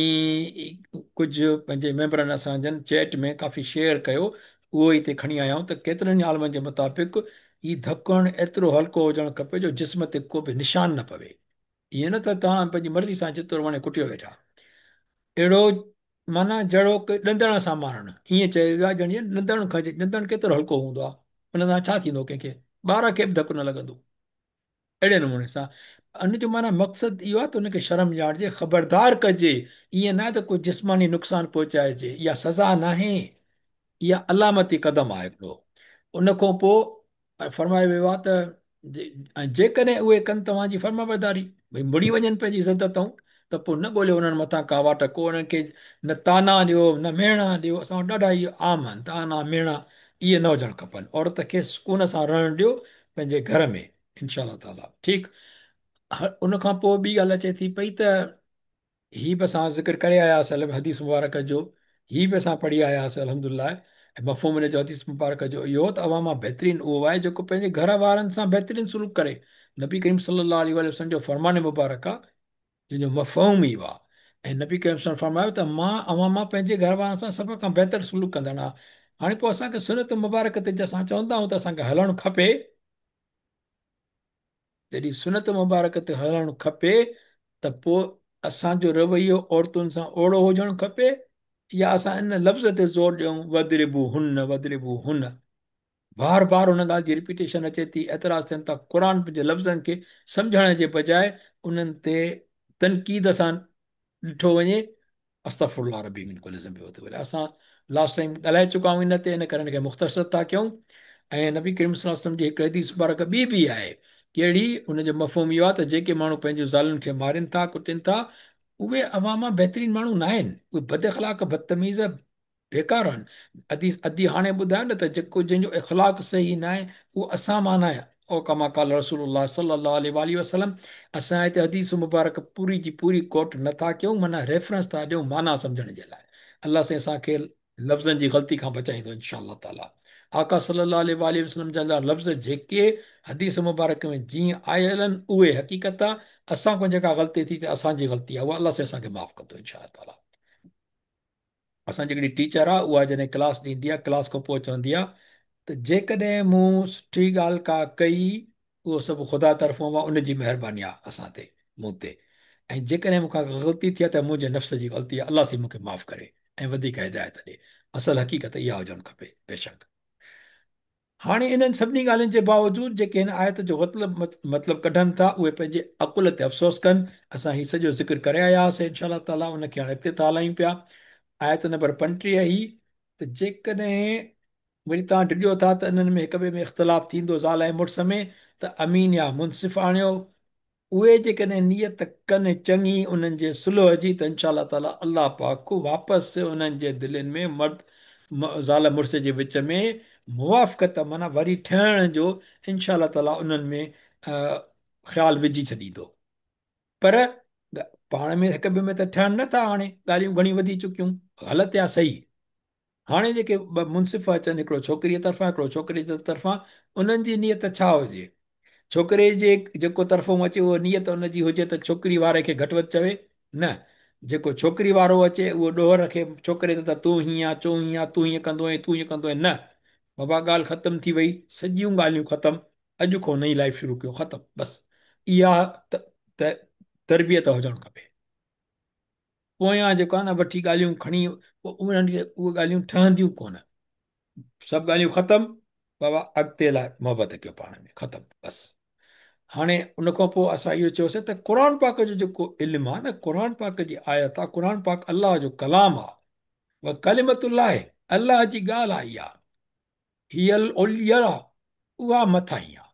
ڪجهه پنهنجي ميمبرن اسان جن چيٽ ۾ ڪافي شيئر ڪيو اهو ئي هتي کڻي آيا آهيون ته ڪيترن ئي عالمن جي مطابق هي ڌڪ هڻڻ ايترو هلڪو هجڻ کپي جو جسم تي ڪو به نشان نه پوي. ائين نه ته توهان پنهنجي مرضي سان جيترو وڻي ڪٽيو ويٺا. اهڙو معنيٰ جهڙوڪ ڏندڻ سان مارڻ. ائين چيو ويو آهي ڄڻ جيئن ڏندڻ کڻجي. ڏندڻ ڪيترو هلڪو هوندو آهي. ان سان ڇا ٿيندو ڪنهن کي؟ ٻار کي به ڌڪ نه لڳندو. اهڙي نموني سان ان جو معنيٰ مقصد اهو آهي ته ان کي شرم ڏيارجي، خبردار ڪجي. ائين ناهي ته ڪو جسماني نقصان پهچائجي. اها سزا ناهي. اها علامتي قدم آهي هڪڙو. ان کان پوء فرمايو ويو آهي ته ۽ جيڪڏهن اهي ڪن توهان جي فرمانبرداري، ڀئي مڙي وڃن پنهنجي ضد تئون، ته پوء نه ڳوليو انهن مٿان ڪا واٽ، ڪو انهن کي نه طعنا ڏيو نه مهڻا ڏيو، اسان وٽ ڏاڍا اهي عام آهن طعنا مهڻا، اهي نه هجڻ کپن، عورت کي سڪون سان رهڻ ڏيو، پنهنجي گهر ۾ انشاء الله تعاليٰ. ٺيڪ، ان کان پوء ٻي ڳالهه اچي ٿي پئي ته هي به اسان ذڪر ڪري آياسين حديث مبارڪ جو، هي به اسان پڙهي آياسين الحمدلله. ۽ مفهوم ان جو حديث مبارڪ جو اهو ته اوهان مان بهترين اهو آهي جيڪو پنهنجي گهر وارن سان بهترين سلوڪ ڪري. نبي ڪريم صلي الله عليه وآله وسلم جو فرمان مبارڪ آهي جنهن جو مفهوم اهو آهي. ۽ نبي ڪريم صلي الله عليه وسلم فرمايو ته مان اوهان مان پنهنجي گهر وارن سان سڀ کان بهتر سلوڪ ڪندڙ آهيان. هاڻي پوء اسان کي سنت مبارڪ تي اسان چوندا آهيون ته اسان کي هلڻ کپي، جڏهن سنت مبارڪ تي هلڻ کپي ته پوء اسان جو رويو عورتن سان اوڙو هجڻ کپي يا اسان ان لفظ تي زور ڏيون واضربوهن واضربوهن. بار بار ان ڳالهه جي رپيٽيشن اچي ٿي، اعتراض ٿين ٿا، قرآن جي لفظن کي سمجهڻ جي بجاء انهن تي تنقيد سان ڏٺو وڃي. استغفر الله ربي من ڪل ذنب واتوب اليه. اسان لاسٽ ٽائيم ڳالهائي چڪا آهيون ان تي، ان ڪري ان کي مختصر ٿا ڪيون. ۽ نبي ڪريم صلي الله عليه وسلم جي هڪ حديث مبارڪ ٻي به آهي، ڪهڙي؟ ان جو مفهوم اهو آهي ته جيڪي ماڻهو پنهنجون زالن کي مارين ٿا ڪٽين ٿا اهي اوهان مان بهترين ماڻهو ناهن، اهي بد اخلاق بدتميز بيڪار آهن. حديث ادي هاڻي ٻڌايو نه ته جيڪو جنهن جو اخلاق صحيح ناهي اهو اسان مان ناهي، او ڪما قال رسول الله صلي الله عليه واٰله وسلم. اسان هتي حديث مبارڪ پوري جي پوري ڪوٽ نه ٿا ڪيون، معنيٰ ريفرنس ٿا ڏيون معنيٰ سمجهڻ جي لاء. الله سائين اسان کي لفظن جي غلطي کان بچائيندو انشاء الله تعالٰي. آقا صلي الله عليه واٰله وسلم جن جا لفظ جيڪي حديث مبارڪ ۾ جيئن آيل آهن اهي حقيقت آهي، اسان کان جيڪا غلطي ٿي ته اسان جي غلطي آهي، اها الله سائين اسان کي معاف ڪندو انشاء الله تعالٰي. اسان جي هڪڙي ٽيچر آ اها جڏهن ڪلاس ڏيندي آ ڪلاس کان پوء چوندي آ ته جيڪڏهن مون سٺي ڳالهه ڪا ڪئي اهو سڀ خدا طرفون آ ان جي مهرباني آ اسان تي مون تي ۽ جيڪڏهن مون کان غلطي ٿي آ ته منهنجي نفس جي غلطي آ الله سائين مون کي معاف ڪري ۽ وڌيڪ هدايت ڏي. اصل حقيقت اها هجڻ کپي بيشڪ. هاڻي انهن سڀني ڳالهين جي باوجود جيڪي هن آيت جو غلط مطلب ڪڍن ٿا اهي پنهنجي عقل تي افسوس ڪن. اسان هي سڄو ذڪر ڪري آيا هئاسين انشاء الله تعالي ان کي هاڻي اڳتي ٿا هلايون پيا. آيت نمبر 35 هي ته جيڪڏهن وري توهان ڊڄو ٿا ته انهن ۾ هڪ ٻئي ۾ اختلاف ٿيندو زال ۽ مڙس ۾ ته امين يا منصف آڻيو اهي جيڪڏهن نيت ڪن چڱي انهن جي صلح جي ته انشاء الله تعالي الله پاڪ واپس انهن جي دلين ۾ مرد زال مڙس جي وچ ۾ موافقت معنيٰ وري ٺهڻ جو انشاء الله تعالي انهن ۾ خيال وجهي ڇڏيندو پر پاڻ ۾ هڪ ٻئي ۾ ته ٺهن نه ٿا هاڻي ڳالهيون گهڻيون وڌي چڪيون غلط يا صحيح. هاڻي جيڪي ٻه منصف اچن هڪڙو ڇوڪريء طرفان هڪڙو ڇوڪري جي طرفان انهن جي نيت ڇا هجي؟ ڇوڪري جي جيڪو طرفون اچي اهو نيت ان جي هجي ته ڇوڪري واري کي گهٽ وڌ چوي؟ نه جيڪو ڇوڪري وارو اچي اهو ڏوهه رکي ڇوڪري تي ته تون هيئن آن تون هيئن آن تون هيئن ڪندو آهين تون هيئن ڪندو آهين نه بابا ڳالهه ختم ٿي وئي سڄيون ڳالهيون ختم اڄ کان نئين لائيف شروع ڪيو ختم بس اها تربيت هجڻ کپي. پويان جيڪو آهي نه وٺي ڳالهيون کڻي پوء انهن کي اهي ڳالهيون ٺهنديون ڪونه. سڀ ڳالهيون ختم بابا اڳتي لاء محبت ڪيو پاڻ ۾ ختم بس. هاڻي ان کان پوء اسان اهو چيوسين ته قرآن پاڪ جو جيڪو علم آهي نه قرآن پاڪ جي آيت آهي قرآن پاڪ الله جو ڪلام آهي و ڪلمة الله الله جي ڳالهه آهي اها هي العليا اها مٿاهين آهي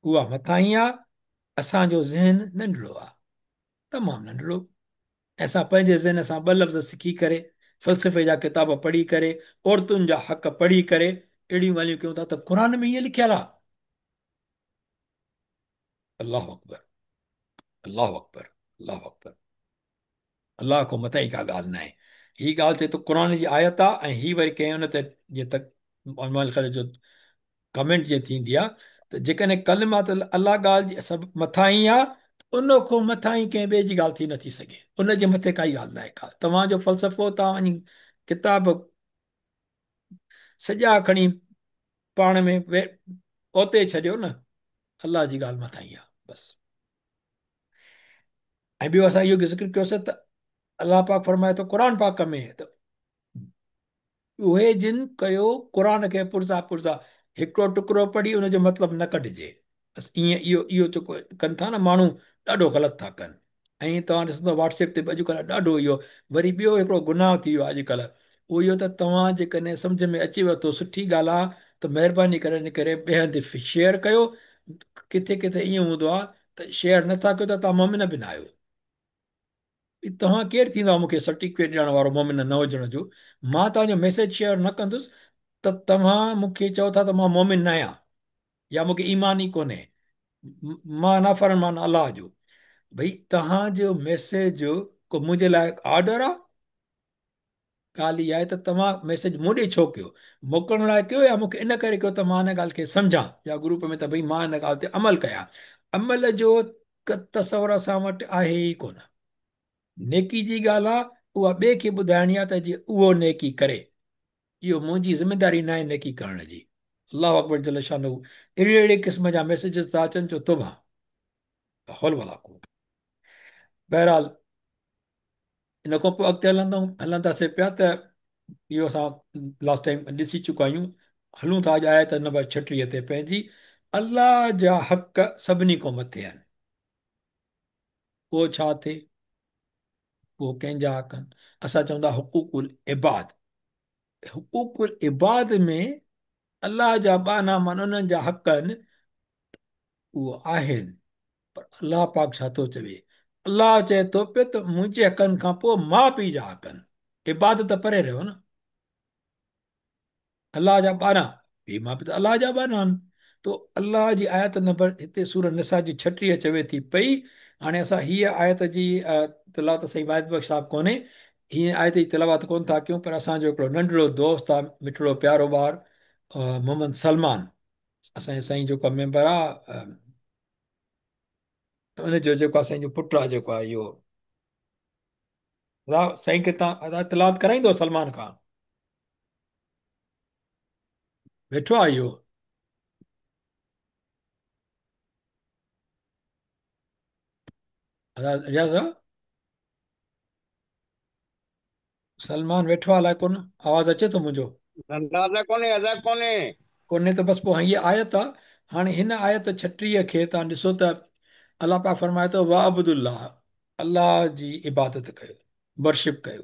اها مٿاهين آهي اسان جو ذهن ننڍڙو آهي تمام ننڍڙو ۽ اسان پنهنجي ذهن سان ٻه لفظ سکي ڪري، فلسفي جا ڪتاب پڙهي ڪري، عورتن جا حق پڙهي ڪري اهڙيون ڳالهيون ڪيون ٿا ته قرآن ۾ ائين لکيل آهي. الله اڪبر الله اڪبر الله اڪبر الله کان مٿي ڪا ڳالهه ناهي. هي ڳالهه چئي ٿو قرآن جي آيت آهي ۽ هي وري ڪنهن ان تي جيئن ته جو ڪمينٽ جيئن ٿيندي آ ته جيڪڏهن ڪلمات الله ڳالهه جي سڀ مٿاهين آ ته ان کان مٿاهين ڪنهن ٻئي جي ڳالهه ٿي نٿي سگهي ان جي مٿي ڪائي ڳالهه ناهي ڪا توهان جو فلسفو توهان وڃي ڪتاب سڄا کڻي پاڻ ۾ اوتي ڇڏيو نه الله جي ڳالهه مٿاهين آ بس. ۽ ٻيو اسان اهو ذڪر ڪيوسين ته الله پاڪ فرمائي ٿو قرآن پاڪ ۾ ته اهي جن ڪيو قرآن کي پرزا پرزا هڪڙو ٽڪرو پڙهي ان جو مطلب نه ڪڍجي بس ائين اهو اهو جيڪو ڪن ٿا نه ماڻهو ڏاڍو غلط ٿا ڪن ۽ توهان ڏسندو واٽس ايپ تي به اڄڪلهه ڏاڍو اهو وري ٻيو هڪڙو گناهه ٿي ويو آهي اڄڪلهه اهو اهو ته توهان جيڪڏهن سمجهه ۾ اچي ويو ٿو سٺي ڳالهه آهي ته مهرباني ڪري ان ڪري ٻئي هنڌ شيئر ڪيو ڪٿي ڪٿي ائين هوندو آهي ته شيئر نٿا ڪيو ته توهان مومن به نه آهيو. توهان ڪير ٿيندا مون کي سرٽيفڪيٽ ڏيڻ وارو مومن نه هجڻ جو؟ مان توهان جو ميسيج شيئر نه ڪندس ته توهان مون کي چئو ٿا ته مان مومن نه آهيان. या मूंखे ईमान ई कोन्हे, मां नाफरमान अल्लाह जो। भई तव्हांजो मैसेज को मुंहिंजे लाइ ऑर्डर आहे? ॻाल्हि इहा आहे त तव्हां मैसेज मूं ॾे छो कयो? मोकिलण लाइ कयो या मूंखे इन करे कयो त मां हिन ॻाल्हि खे सम्झां या ग्रुप में त भई मां हिन ॻाल्हि ते अमल कयां? अमल जो तसवर असां वटि आहे ई कोन। नेकी जी ॻाल्हि आहे, उहा ॿिए खे ॿुधाइणी आहे त जीअं उहो नेकी करे। इहो मुंहिंजी ज़िम्मेदारी न आहे नेकी करण जी। अल्लाह अकबर जल शानहू। अहिड़े अहिड़े क़िस्म जा मैसेजेस था अचनि जो तोबा हौल वाला को। बहरहाल इन खां पोइ अॻिते हलंदासीं पिया त इहो असां लास्ट टाइम ॾिसी चुका आहियूं। हलूं था अॼु आयत नंबर 36 ते पंहिंजी। अल्लाह जा हक़ सभिनी खां मथे आहिनि। उहो छा थिए? उहो कंहिंजा हक़ आहिनि? असां चऊं था हुकूकुल इबाद। हुकूकुल इबाद में अल्लाह जा ॿान्हा माना उन्हनि जा हक़ आहिनि, उहो आहिनि। पर अल्लाह पाक छा थो चवे? अल्लाह चए थो पियो त मुंहिंजे हक़नि खां पोइ माउ पीउ जा हक़ आहिनि। इबादत परे रहियो न, अल्लाह जा ॿान्हा, पीउ माउ पीउ त अल्लाह जा ॿान्हा आहिनि। तो अल्लाह जी आयत नंबर हिते सूरह निसा जी 36 चवे थी पई। हाणे असां हीअ आयत जी तिलावत साईं वाहिद बख़्श साहिबु कोन्हे, हीअ आयत जी तिलावत कोन था कयूं, पर असांजो हिकिड़ो नंढड़ो दोस्त आहे, मिठड़ो प्यारो ॿार, मोहम्मद सलमान, असांजे साईं जेको मेंबर आहे, उनजो जेको असांजो पुटु आहे जेको आहे इहो साईं खे तव्हां तिलावत कराईंदो सलमान खां? वेठो आहे इहो? रियाज़ सलमान वेठो आहे अलाए कोन? आवाज़ अचे थो मुंहिंजो? अदा कोन्हे, अदा कोन्हे। कोन्हे त बसि पोइ हीअ आयत आहे। हाणे हिन आयत 36 खे तव्हां ॾिसो त अल्लाह पाक फरमाए थो वाबुदुल्लाह, अल्लाह जी इबादत कयो, वर्शिप कयो,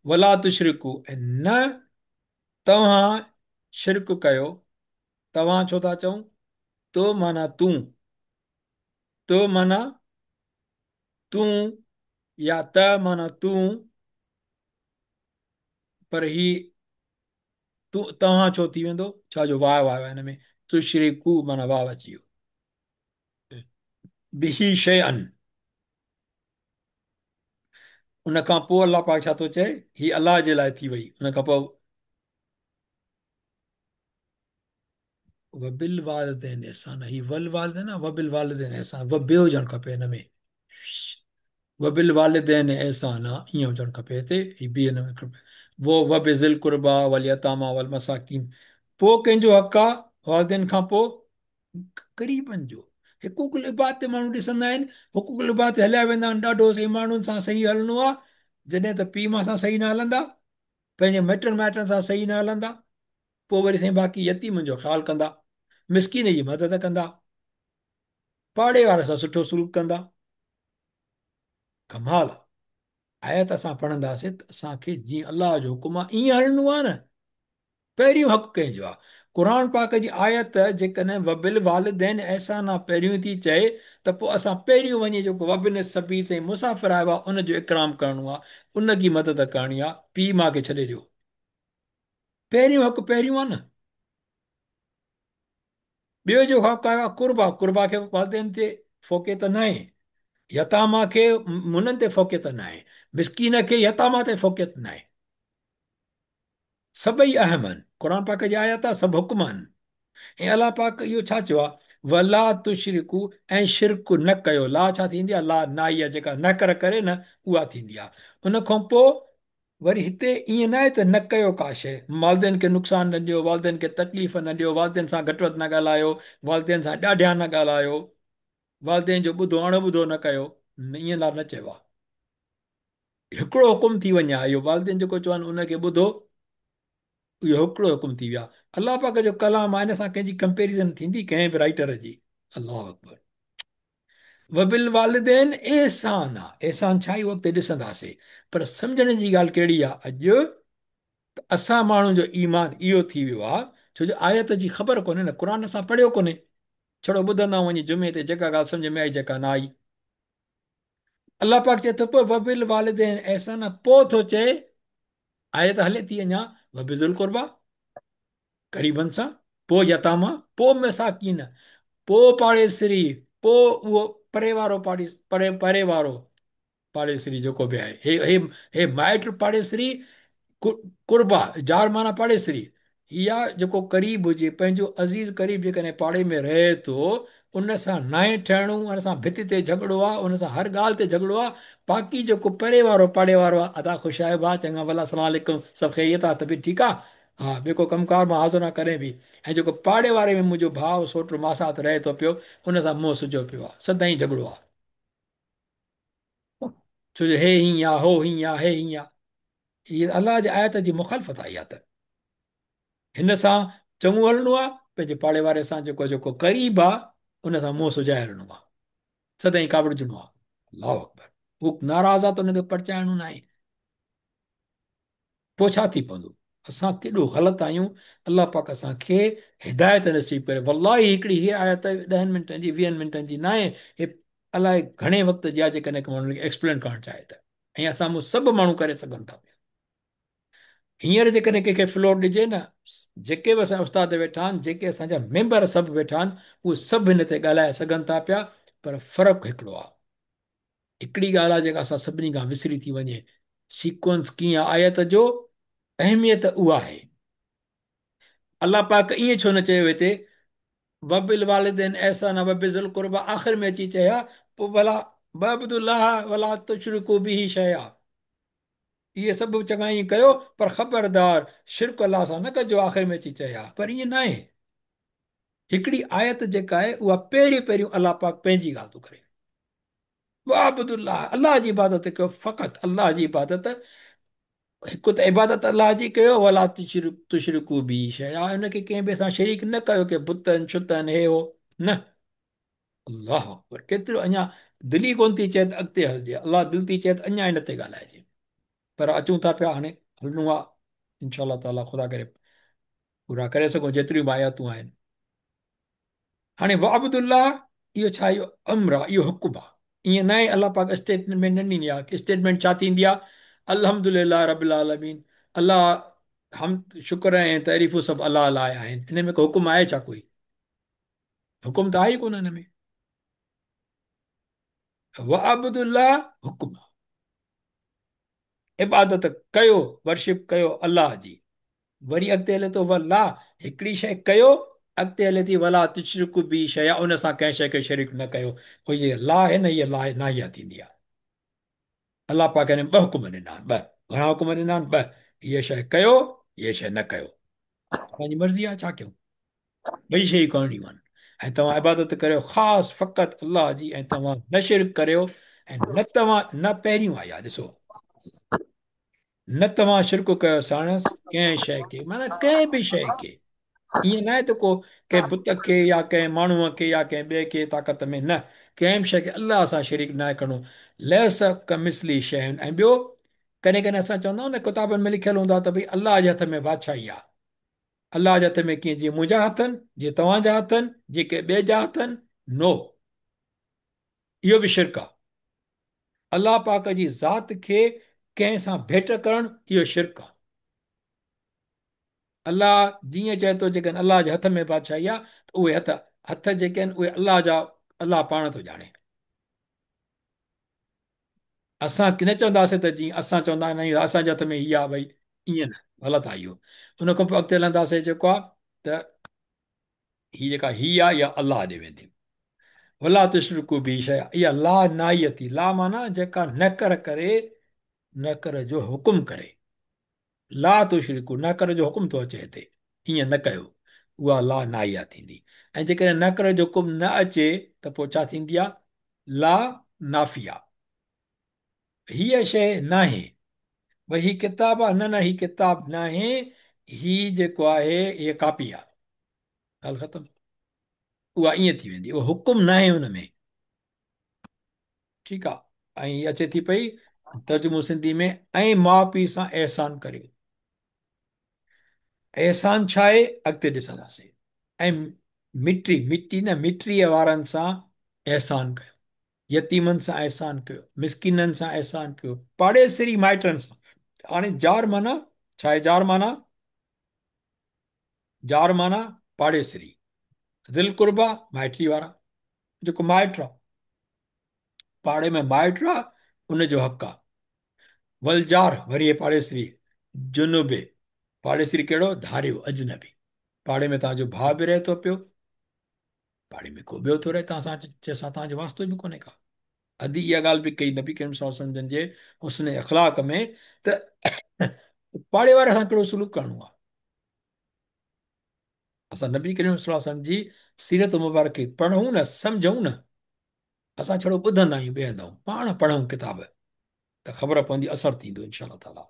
वला तुशरिकू, ऐं न तव्हां शिरक कयो। तव्हां छो था चऊं? तो माना तूं, तो माना तूं या त माना तूं, पर ही तूं तव्हां छो थी वेंदो? छा जो वाव आयो आहे हिन में, तुशरिकू माना वाव अची वियो। बिही शैअन, उन खां पोइ अल्लाह पाक छा थो चए? हीअ अल्लाह जे लाइ थी वई। उन खां पोइ वबिल वालिदैन एहसान, हीअ वल वालिदैन आहे, वबिल वालिदैन एहसान, व बे हुजणु खपे हिन में, वबिल वालिदैन एहसान आहे, ईअं हुजणु खपे हिते, हीअ बि हिन में खपे। वो वबिज़िल कुर्बा वल यतामा वल मसाकीन, पोइ कंहिंजो हक़ आहे? वालिदैन खां पोइ क़रीबनि जो। हुकूकुल इबाद ते माण्हू ॾिसंदा आहिनि, हुकूकुल इबाद ते हलिया वेंदा आहिनि, ॾाढो सही माण्हुनि सां सही हलणो आहे, जॾहिं त पीउ माउ सां सही न हलंदा, पंहिंजे मिटनि माइटनि सां सही न हलंदा, पोइ वरी साईं बाक़ी यतीमनि जो ख़्यालु कंदा, मिसकीन जी मदद कंदा, पाड़े वारे सां सुठो सुलूक कंदा। कमाल आहे। आयत असां पढ़ंदासीं त असांखे जीअं अल्लाह जो हुकुम आहे ईअं हलणो आहे न। पहिरियों हक़ कंहिंजो आहे? क़ुरान पाक जी आयत जेकॾहिं वबिल वालिदैन एहसान आहे पहिरियों थी चए त पोइ असां पहिरियों वञी जेको वबिन सबील साईं मुसाफ़िर आयो आहे उनजो इकराम करिणो आहे, उनजी मदद करणी आहे, पीउ माउ खे छॾे ॾियो। पहिरियों हक़ पहिरियों आहे न। ॿियो जो हक़ आयो आहे कुर्बा, कुर्बा खे वालिदैन ते फ़ोकियत न आहे, यतामा खे मुननि ते फ़ोकियत न आहे, मिसकीन खे यतामा ते फ़ोकियत न आहे। सभई अहम आहिनि। क़ुरान पाक जी आयत आहे, सभु हुकुम आहिनि। ऐं अल्लाह पाक इहो छा चयो आहे? वला तुशरिकू, ऐं शिरक न कयो। ला छा थींदी आहे? ला नाई आहे, जेका न कर करे न उहा थींदी आहे। उन खां पोइ वरी हिते ईअं न आहे त न कयो का शइ, वालिदैन खे नुक़सानु न ॾियो, वालिदैन खे तकलीफ़ न ॾियो, वालिदैन सां घटि वधि न ॻाल्हायो, वालिदैन सां ॾाढिया न ॻाल्हायो, वालिदैन जो ॿुधो अण ॿुधो न कयो, ईअं लाइ न चयो आहे। हिकिड़ो हुकुम थी वञे इहो वालिदैन जेको चवनि उनखे ॿुधो, इहो हिकिड़ो हुकुम थी वियो आहे। अल्लाह पाक जो कलाम आहे, हिन सां कंहिंजी कंपेरिज़न थींदी कंहिं बि राइटर जी? अल्लाह अकबर। वबिल वालिदैन एहसान आहे, एहसान छा इहो अॻिते ॾिसंदासीं, पर सम्झण जी ॻाल्हि कहिड़ी आहे अॼु त असां माण्हुनि जो ईमान इहो थी वियो आहे, छो जो आयत जी ख़बर कोन्हे न, क़ुरान असां पढ़ियो कोन्हे, छड़ो ॿुधंदा वञी जुमे ते जेका ॻाल्हि सम्झ में आई जेका न आई। अल्लाह पाक चए थो पियो वबिल वालिदैन एहसान, पोइ थो चए आयत हले थी अञा वबिज़ुल कुर्बा, क़रीबनि सां, पोइ यतामा, पोइ मसाकीन, पोइ पाड़ेसरी, पोइ उहो परे वारो पाड़े परे परे वारो पाड़ेसरी जेको बि आहे। हे हे हे माइट पाड़ेसरी, कुर्बा जार माना पाड़ेसरी, या जेको क़रीब हुजे, पंहिंजो अज़ीज़ क़रीब जेकॾहिं पाड़े में रहे थो, उन सां नाहे ठहिणो, उन सां भित ते झगड़ो आहे, उन सां हर ॻाल्हि ते झगड़ो आहे। बाक़ी जेको परे वारो पाड़े वारो आहे, अदा ख़ुशि आहियो भाउ, चङा भला, अस्सलाम वालेकुम, सभु ख़ैरियत आहे, तबीयत ठीकु आहे, हा, ॿियो को कमु कार मां हाज़िर आहियाँ कॾहिं बि। ऐं जेको पाड़े वारे में मुंहिंजो भाउ सोटु मासात रहे थो पियो, उन सां मुंहुं सुजो पियो आहे, सदाईं झगड़ो आहे, छो जो हे हीअं आहे, हो हीअं आहे, हे हीअं आहे। हीअ अलाह जी आयत जी मुखालफ़त आहे। इहा त हिन सां चङो हलणो आहे, पंहिंजे पाड़े वारे सां जेको जेको क़रीब आहे उन सां मुंहुं सुझाए हलणो आहे, सदाईं कावड़िजणो आहे। अल्लाह अकबर। हू नाराज़ आहे त हुनखे परचाइणो न आहे, पोइ छा थी पवंदो? असां केॾो ग़लति आहियूं। अलाह पाक असांखे हिदायत नसीब करे। वल्लाही हिकिड़ी हीअ आयत 10 मिंटनि जी 20 मिंटनि जी न आहे, हे अलाए घणे वक़्त जी आहे, जेकॾहिं माण्हू खे एक्सप्लेन करणु चाहे त, ऐं असां मां सभु माण्हू करे सघनि था पिया। हींअर जेकॾहिं कंहिंखे फ्लोर ॾिजे न, जेके बि असांजा उस्ताद वेठा आहिनि, जेके असांजा मेंबर सभु वेठा आहिनि, उहे सभु हिन ते ॻाल्हाए सघनि था पिया, पर फ़र्क़ु हिकिड़ो आहे। हिकिड़ी ॻाल्हि आहे जेका असां सभिनी खां विसरी थी वञे, सीक्वेंस कीअं आयत जो अहमियत उहा आहे। अलाह पाक ईअं छो न चयो हिते, वबिल वालिदैन एहसान वबिज़िल कुर्बा, आख़िर में अची चया पोइ भला वअब्दुल्लाह वला तुशरिकू बिही शैआ, इहे सभु चङाई कयो पर ख़बरदार शिरक अलाह सां न कजो, आख़िर में अची चया। पर ईअं न आहे। हिकिड़ी आयत जेका आहे उहा पहिरीं पहिरियों अलाह पाक पंहिंजी ॻाल्हि थो करे, वअब्दुल्लाह, अलाह जी इबादत कयो, फ़क़ति अलाह जी इबादत, हिकु त इबादत अलाह जी कयो, वला तुशरिकू बिही शैआ, हुनखे कंहिं बि सां शरीक न कयो, की बुतनि छुतनि हे हो न। अल्लाह अकबर, केतिरो अञा दिलि ई कोन थी चए त अॻिते हलजे, अलाह दिलि थी चए त अञा हिन ते ॻाल्हाइजे। पर अचूं था पिया, हाणे हलणो आहे इंशा ताला, ख़ुदा करे पूरा करे सघूं जेतिरियूं बि आयातूं आहिनि। हाणे वअब्दुल्लाह इहो छा, इहो अम्र आहे, इहो हुकुम आहे। ईअं न आहे अलाह पाक स्टेटमेंट न ॾिनी आहे। स्टेटमेंट छा थींदी आहे? अल्हम्दुलिल्लाह रब्बिल आलमीन, अलाह हम शुक्र ऐं तारीफ़ूं सभु अलाह लाइ आहिनि। हिन में को हुकुम आहे छा? कोई हुकुम त आहे ई कोन हिन में। वअब्दुल्लाह हुकुम आहे, इबादत कयो, वर्शिप कयो अलाह जी। वरी अॻिते हले थो वला, हिकिड़ी शइ कयो, अॻिते हले थी वला तुशरिकू बी शैआ, उन सां कंहिं शइ खे शरीक न कयो। पोइ हीअ ला आहे न, हीअ ला नाहिया थींदी आहे। अलाह पाक हिन ॿ हुकुम ॾिना आहिनि, ॿ घणा हुकुम ॾिना आहिनि, ॿ, हीअ शइ कयो, हीअ शइ न कयो, पंहिंजी मर्ज़ी आहे छा कयूं, ॿई शयूं करणियूं आहिनि। ऐं तव्हां इबादत करियो ख़ासि फ़क़ति अलाह जी, ऐं तव्हां न शिरक करियो, ऐं न तव्हां न पहिरियों आई आहे, ॾिसो न तव्हां शिरक कयो साणसि कंहिं शइ खे, माना कंहिं बि शइ खे। ईअं न आहे त को कंहिं बुत खे या कंहिं माण्हूअ खे या कंहिं ॿिए खे ताक़त में न, कंहिं बि शइ खे अलाह सां शरीक न आहे करिणो। लैस कमिसली शैउन। ऐं ॿियो कॾहिं कॾहिं असां चवंदा आहियूं न, किताबनि में लिखियलु हूंदो आहे त भई अलाह जे हथ में बादशाही आहे, अलाह जे हथ में कीअं, जीअं मुंहिंजा हथ आहिनि, जीअं तव्हांजा हथ आहिनि, जीअं कंहिं ॿिए जा हथ आहिनि, नो, इहो बि शिरक आहे। अलाह पाक जी ज़ात खे कंहिं सां भेट करणु इहो शिरक आहे। अलाह जीअं चए थो, जेकॾहिं अलाह जे हथ में बादशाही आहे त उहे हथ हथ जेके आहिनि उहे अलाह जा, अलाह पाण थो ॼाणे। असां न चवंदासीं त जीअं असां चवंदा आहियूं असांजे हथ में हीअ आहे, भई ईअं न, ग़लति आहे इहो। उन खां पोइ अॻिते हलंदासीं जेको आहे त हीअ जेका हीअ आहे इहा अलाह ॾे वेंदी। वला तुशरिकू बिही शैआ, इहा ला नाई थी, ला माना जेका न कर करे, न कर जो हुकुम करे, ला तुशरिकू न कर जो हुकुम थो अचे हिते, ईअं न कयो, उहा ला नाइया थींदी। ऐं जेकॾहिं न कर जो हुकुम न अचे त पोइ छा थींदी आहे? ला नाफ़िया। हीअ शइ नाहे, भई हीअ किताब आहे, न न हीअ किताब नाहे, हीअ जेको आहे हीअ कापी आहे, ॻाल्हि ख़तमु। उहा ईअं थी वेंदी, उहो हुकुम नाहे हुन में, ठीकु आहे। ऐं अचे थी पई तर्जुमो सिंधी में, ऐं माउ पीउ सां एहसान करियो। एहसान छा आहे अॻिते ॾिसंदासीं। ऐं मिटी मिटी न मिटीअ वारनि सां एहसान कयो, यतीमनि सां एहसान कयो, मिसकीननि सां एहसान कयो, पाड़ेसरी माइटनि सां। हाणे जार माना छा आहे? जार माना, जार माना पाड़ेसरी, दिल कुर्बा माइटी वारा, जेको माइट आहे, पाड़े में माइट आहे, उनजो हक़ आहे। वलजार वरी पाड़ेसरी, जुनुबे पाड़ेसरी कहिड़ो? धारियो, अजनबी। पाड़े में तव्हांजो भाउ बि रहे थो पियो, पाड़े में को ॿियो थो रहे तव्हां सां जंहिंसां तव्हांजो वास्तो बि कोन्हे का। अदी इहा ॻाल्हि बि कई नबी करीम सल्लल्लाहु अलैहि वसल्लम जन जे हुस्न अख़लाक में त पाड़े वारे सां कहिड़ो सुलूक करिणो आहे। असां नबी करीम सल्लल्लाहु अलैहि वसल्लम जी सीरत मुबारक खे पढ़ूं न, सम्झूं न, असां छड़ो ॿुधंदा आहियूं ॿिए हंधाऊं, पाण पढ़ूं किताब त ख़बर पवंदी, असर थींदो इंशा ताला।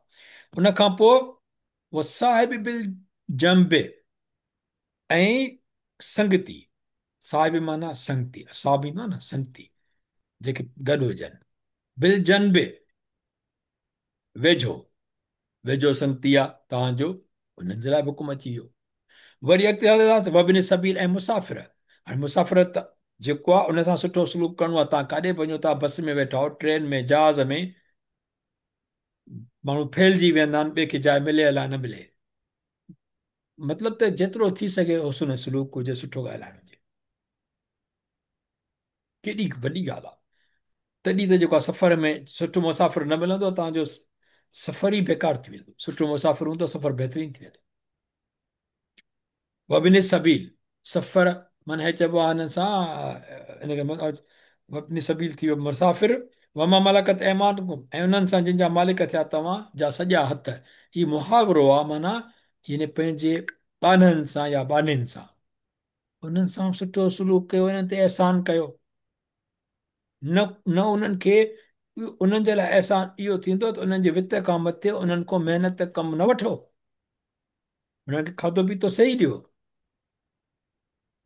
उन खां पोइ साहिब बिल जंबे ऐं संगती, साहिब माना संगती, साहब ईंदो आहे न संगती, जेके गॾु हुजनि। बिल जंबे वेझो, वेझो संगती आहे तव्हांजो, उन्हनि जे लाइ बि हुकुम अची वियो। वरी अॻिते हलंदासीं वबिन सबील ऐं मुसाफ़िर। हाणे मुसाफ़िर त जेको आहे उन सां सुठो सुलूक करिणो आहे। तव्हां काॾे वञो था, बस में वेठा आहियो, ट्रेन में, जहाज़ में, माण्हू फैलिजी वेंदा आहिनि, ॿिए खे जाइ मिले अलाए न मिले। मतिलबु त जेतिरो थी सघे हुस्न सुलूक हुजे, सुठो ॻाल्हाइणु हुजे, केॾी वॾी ॻाल्हि आहे। तॾहिं त जेको आहे सफ़र में सुठो मुसाफ़िर न मिलंदो, तव्हांजो सफ़र ई बेकार थी वेंदो। सुठो मुसाफ़िर हूंदो, सफ़र बहितरीन थी वेंदो। वबिन सबील, सफ़र माना हे चइबो आहे हिननि सां, हिनखे वबिन सबील थी वियो मुसाफ़िर। वमा मलकत ऐमानुकुम, ऐं उन्हनि सां जिन जा मालिक थिया तव्हां जा सॼा हथ। हीउ मुहावरो आहे, माना यानी पंहिंजे ॿान्हनि सां या ॿान्हिनि सां, उन्हनि सां सुठो सुलूक कयो, उन्हनि ते अहसान कयो। न न उन्हनि खे, उन्हनि जे लाइ अहसान इहो थींदो त उन्हनि जे वित खां मथे उन्हनि खां महिनत कमु न वठो, उन्हनि खे खाधो पीतो सही ॾियो।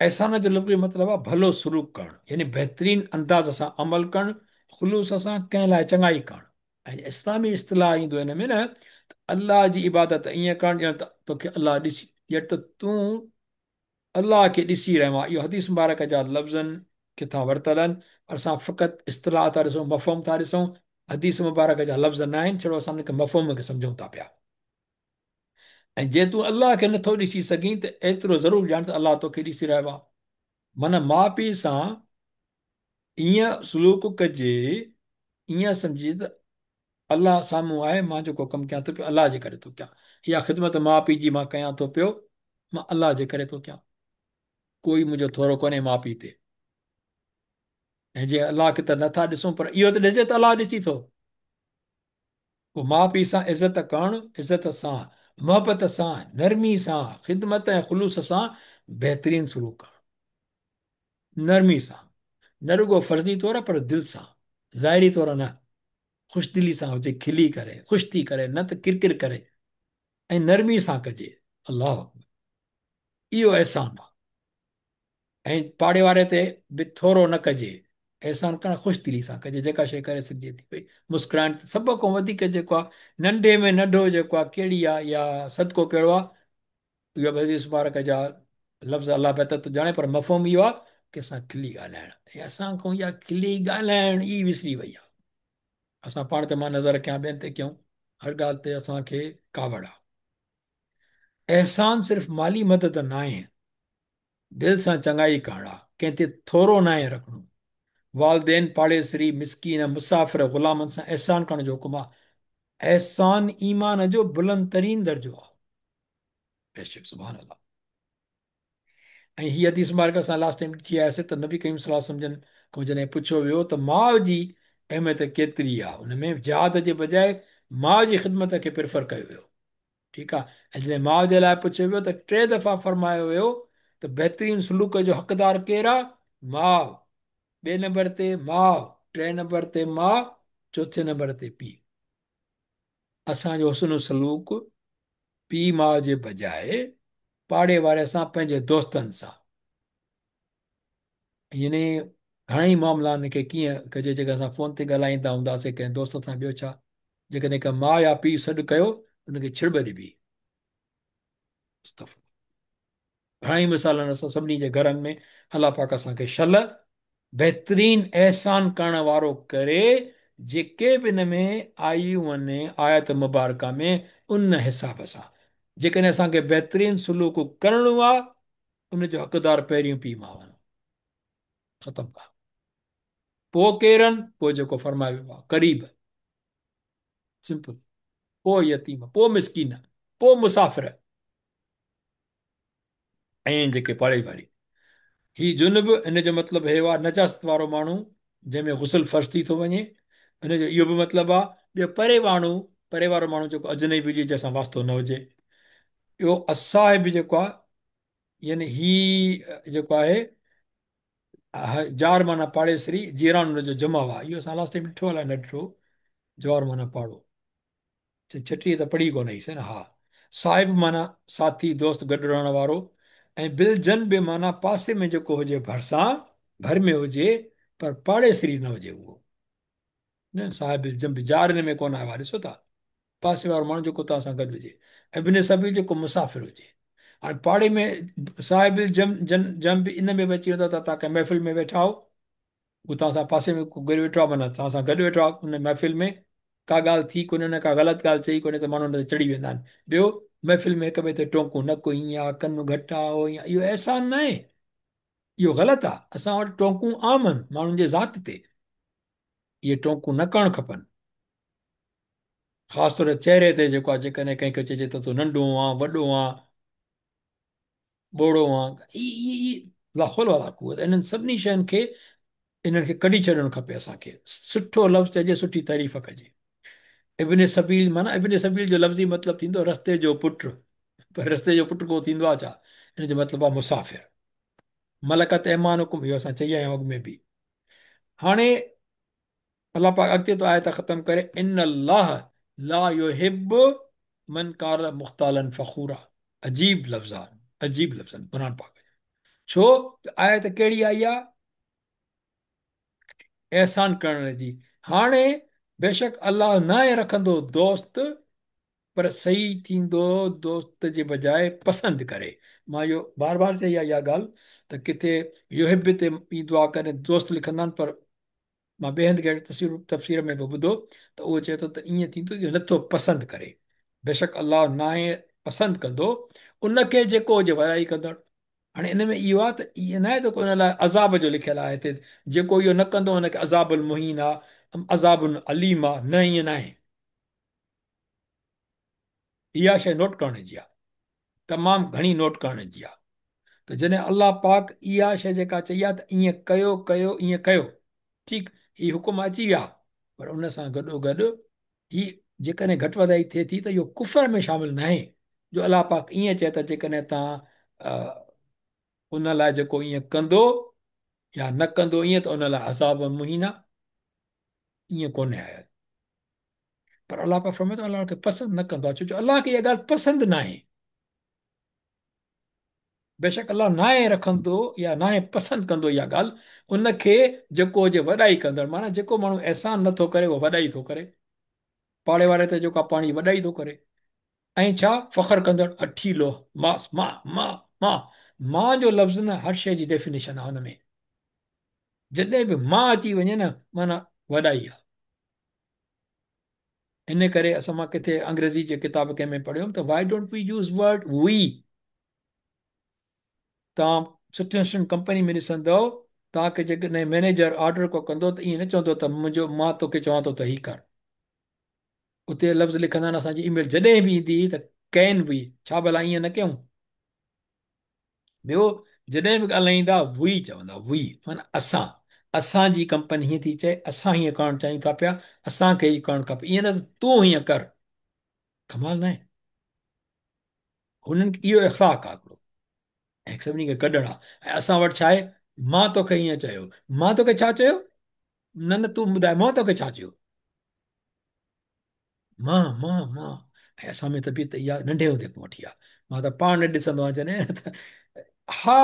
अहसान जो लफ़्ज़ मतिलबु आहे भलो सुलूक करणु, यानी बहितरीन अंदाज़ सां अमल करणु, ख़ुलूस सां कंहिं लाइ चङाई करणु। ऐं इस्लामी इस्तिलाह ईंदो हिन में न, त अल्लाह जी इबादत ईअं करणु ॼण त तोखे अल्लाह ॾिसी, ॼण त तूं अल्लाह खे ॾिसी रहियो आहीं। इहो हदीस मुबारक जा लफ़्ज़नि किथां वरितल आहिनि, पर असां फ़क़ति इस्तिलाह था ॾिसूं, मफ़हूम था ॾिसूं, हदीस मुबारक जा लफ़्ज़ न आहिनि, छड़ो असां हुनखे मफ़हूम खे सम्झूं था पिया। ऐं जे तूं अल्लाह खे नथो ॾिसी सघीं त एतिरो ज़रूरु ॼाण त अल्लाह तोखे ॾिसी रहियो आहे। माना माउ पीउ सां ईअं सुलूक कजे, ईअं सम्झिजे त अल्लाह साम्हूं आहे, मां जेको कमु कयां थो पियो अल्लाह जे करे थो कयां, इहा ख़िदमत माउ पीउ जी मां कयां थो पियो, मां अल्लाह जे करे थो कयां, कोई मुंहिंजो थोरो कोन्हे माउ पीउ ते। ऐं जे अल्लाह खे त नथा ॾिसूं, पर इहो त ॾिसे त अल्लाह ॾिसी थो। पोइ माउ पीउ सां इज़त करणु, इज़त सां, मोहबत सां, नरमी सां, ख़िदमत ऐं ख़ुलूस सां बहितरीन सुलूक करणु, नरमी सां, न रुगो फ़र्ज़ी तौर पर दिलि सां, ज़ाहिरी तौर न, ख़ुशदिली सां हुजे, खिली करे, ख़ुशि थी करे, न त किरकिर करे, ऐं नरमी सां कजे। अल्लाह अकबर, इहो अहसान आहे। ऐं पाड़े वारे ते बि थोरो न कजे, अहसान करणु ख़ुशदिली सां कजे, जेका शइ करे सघिजे थी पई, मुस्कुराइण। सभ खां वधीक जेको आहे नंढे में नंढो जेको आहे कहिड़ी आहे या सदको कहिड़ो आहे, इहो हदीस मुबारक जा लफ़्ज़ अल्लाह बहितर थो ॼाणे, पर मफ़हूम इहो आहे कि असां खिली ॻाल्हाइणु, ऐं असां खां इहा खिली ॻाल्हाइण ई विसरी वई आहे। असां पाण ते मां नज़र कयां, ॿियनि ते कयूं, हर ॻाल्हि ते असांखे कावड़ आहे। अहसान सिर्फ़ु माली मदद न आहे, दिलि सां चङाई करणु आहे, कंहिं ते थोरो न आहे रखिणो। वालदेन, पाड़ेसरी, मिसकीन, मुसाफ़िर, ग़ुलामनि सां अहसान करण जो हुकुम आहे। अहसान ईमान जो बुलंद तरीन दर्जो आहे। बेशक, सुभान अल्लाह। ऐं हीअ हदीस मुबारक असां लास्ट टाइम ॾिठी आयासीं त नबी करीम सल्लल्लाहु अलैहि वसल्लम जन खां जॾहिं पुछियो वियो त माउ जी अहमियत केतिरी आहे, हुन में जिहाद जे बजाए माउ जी ख़िदमत खे प्रेफर कयो वियो। ठीकु आहे। ऐं जॾहिं माउ जे लाइ पुछियो वियो त टे दफ़ा फरमायो वियो त बहितरीन सुलूक जो हक़दार केरु आहे? माउ। ॿिए नंबर ते माउ, टे नंबर ते माउ, चोथे नंबर ते पीउ। असांजो हुस्न सलूक पीउ माउ जे बजाए पाड़े वारे सां, पंहिंजे दोस्तनि सां, यानी घणेई मामलानि खे कीअं कजे, जेका असां फ़ोन ते ॻाल्हाईंदा हूंदासीं कंहिं दोस्त सां, ॿियो छा, जेकॾहिं का माउ या पीउ सॾु कयो हुनखे छिड़ब ॾिबी। घणेई मिसाल आहिनि असां सभिनी जे घरनि में। अल्लाह पाक असांखे शल बहितरीन अहसान करण वारो करे, जेके बि हिन में आयूं आहिनि आयत मुबारक में, उन हिसाब सां जेकॾहिं असांखे बहितरीन सुलूक करिणो आहे, ان जो हक़दार पहिरियों पीउ माउ आहिनि। ख़तमु का पोइ केरु आहिनि? पोइ जेको फरमायो वियो आहे क़रीब, सिंपल, पोइ यतीम, पोइ मिसकीन, पोइ मुसाफ़िर ऐं जेके पाड़े वारी। ही जुनब, इन जो मतिलबु हे आहे नजासत वारो माण्हू जंहिंमें गुसल फ़र्ज़ थी थो वञे, इन जो इहो बि मतिलबु आहे। ॿियो परे माण्हू, परे वारो माण्हू जेको अजनबी हुजे, जंहिंसां वास्तो न हुजे। इहो असाहिब जेको आहे, यानी ही जेको आहे जार माना पाड़ेसरी, जीरान हुनजो जमाव आहे। इहो असां लास्ट टाइम ॾिठो अलाए न ॾिठो। जवार माना पाड़ो, 36 त पढ़ी कोन आईसीं न। हा, साहिब माना साथी, दोस्त, गॾु रहण वारो। ऐं बिल जन बि माना पासे में जेको हुजे, भरिसां भर में हुजे, पर पाड़ेसरी न हुजे उहो न। साहिब जन बि जार हिन में कोन आयो आहे, ॾिसो था, पासे वारो माण्हू जेको तव्हां सां गॾु हुजे। इब्न सबील जेको मुसाफ़िर हुजे। हाणे पाड़े में साहिब जम जन जम बि इन में बि अची वेंदो त तव्हां कंहिं महफ़िल में वेठा हो, उहो तव्हां सां पासे में गॾु वेठो आहे, माना तव्हां सां गॾु वेठो आहे, उन महफ़िल में का ॻाल्हि थी कोन्हे, उन का ग़लति ॻाल्हि चई कोन्हे त माण्हू हुन ते चढ़ी वेंदा आहिनि। ॿियो महफ़िल में हिक ॿिए ते टोंकूं न, को ईअं आहे, कन घटि आहे, उहो ईअं, इहो अहसान न आहे, इहो ग़लति आहे। असां वटि टोंकूं आम आहिनि माण्हुनि जे ज़ात ते, इहे टोंकूं न करणु खपनि। ख़ासि तौर चेहरे ते जेको आहे, जेकॾहिं कंहिंखे चइजे त तूं नंढो आहे, वॾो आहे, ॿोड़ो आहे, लाहौल वाला कुवत, इन्हनि सभिनी शयुनि खे इन्हनि खे कढी छॾणु खपे असांखे। सुठो लफ़्ज़ चइजे, सुठी तारीफ़ कजे। इब्न सबील माना इब्न सबील जो लफ़्ज़ी मतिलबु थींदो रस्ते जो पुटु, पर रस्ते जो पुटु को थींदो आहे छा? इन जो मतिलबु आहे मुसाफ़िर। मलकत ऐमानुकुम, इहो असां चई आया आहियूं अॻु में बि। हाणे अलाह पाक अॻिते थो आयत ख़तमु करे, इन अल्लाह ला युहिब्बु मन कान मुख्तालन फ़खूरा। अजीब लफ़्ज़ आहे, अजीब लफ़्ज़ आहिनि क़ुरान पाक। छो आयत कहिड़ी आई आहे? अहसान करण जी। हाणे बेशक अल्लाह नाहे रखंदो दोस्त, पर सही थींदो दोस्त जे बजाए पसंदि करे। मां इहो बार बार चई आहे इहा ॻाल्हि त किथे युहिब ते ईंदो आहे, कॾहिं दोस्त लिखंदा आहिनि, पर मां ॿिए हंधि कहिड़ी तफ़सीर में बि ॿुधो त उहो चए थो त ईअं थींदो जो नथो पसंदि करे। बेशक अल्लाह नाहे पसंदि कंदो उनखे जेको हुजे वॾाई कंदड़। हाणे इन में इहो आहे त ईअं न आहे त उन लाइ अज़ाब जो लिखियलु आहे हिते, जेको इहो न कंदो उनखे अज़ाबुल मुहीन आहे, अज़ाबुल अलीम आहे, न ईअं न आहे। इहा शइ नोट करण जी आहे, तमामु घणी नोट करण जी आहे। त जॾहिं अलाह पाक इहा शइ जेका चई आहे त ईअं कयो कयो ईअं कयो, ठीकु, हीउ हुकुम अची विया, पर उन सां गॾो गॾु ही जेकॾहिं घटि वधाई थिए थी त इहो कुफर में शामिल न आहे। जो अलाह पाक ईअं चए त जेकॾहिं तव्हां उन लाइ जेको ईअं कंदो या न कंदो ईअं त उन लाइ अज़ाब मुहीन आहे, ईअं कोन्हे आयो। पर अलाह पाक फरमाए थो अलाह खे पसंदि न कंदो आहे, छो जो अलाह खे इहा ॻाल्हि पसंदि न आहे। बेशक अलाह नाहे रखंदो या नाहे पसंदि कंदो इहा ॻाल्हि उनखे जेको हुजे वॾाई कंदड़, माना जेको माण्हू अहसान नथो करे उहो वॾाई थो करे, पाड़े वारे ते जेको आहे पाण जी वॾाई थो करे। ऐं छा फ़ख़र कंदड़, हठीलो, मास मां मां मां मां जो लफ़्ज़ न हर शइ जी डेफिनेशन आहे हुन में। जॾहिं बि मां अची वञे न माना वॾाई आहे। इन करे असां मां किथे अंग्रेज़ी जे किताब कंहिं में पढ़ियो त why don't we use word we. तव्हां सुठियुनि सुठियुनि कंपनी में ॾिसंदव तव्हांखे जेकॾहिं मैनेजर ऑर्डर को कंदो त ईअं न चवंदो त मुंहिंजो मां तोखे चवां थो त हीउ कर। उते लफ़्ज़ लिखंदा आहिनि असांजी ईमेल जॾहिं बि ईंदी त can we, छा भला ईअं न कयूं। ॿियो जॾहिं बि ॻाल्हाईंदा we चवंदा, we माना असां, असांजी कंपनी हीअं थी चए, असां हीअं करणु चाहियूं था पिया, असांखे ई करणु खपे, ईअं न त तूं हीअं कर। कमाल न आहे हुननि खे, इहो इख़लाक़ आहे हिकिड़ो ऐं सभिनी खे कढणु आहे। ऐं असां वटि छा आहे, मां तोखे ईअं चयो, मां तोखे छा चयो, न न तूं ॿुधाए मां तोखे छा चयो, मां मां मां। ऐं असां में तबीयत इहा नंढे हूंदे खां वठी आहे। मां त पाण न ॾिसंदो आहियां जॾहिं त हा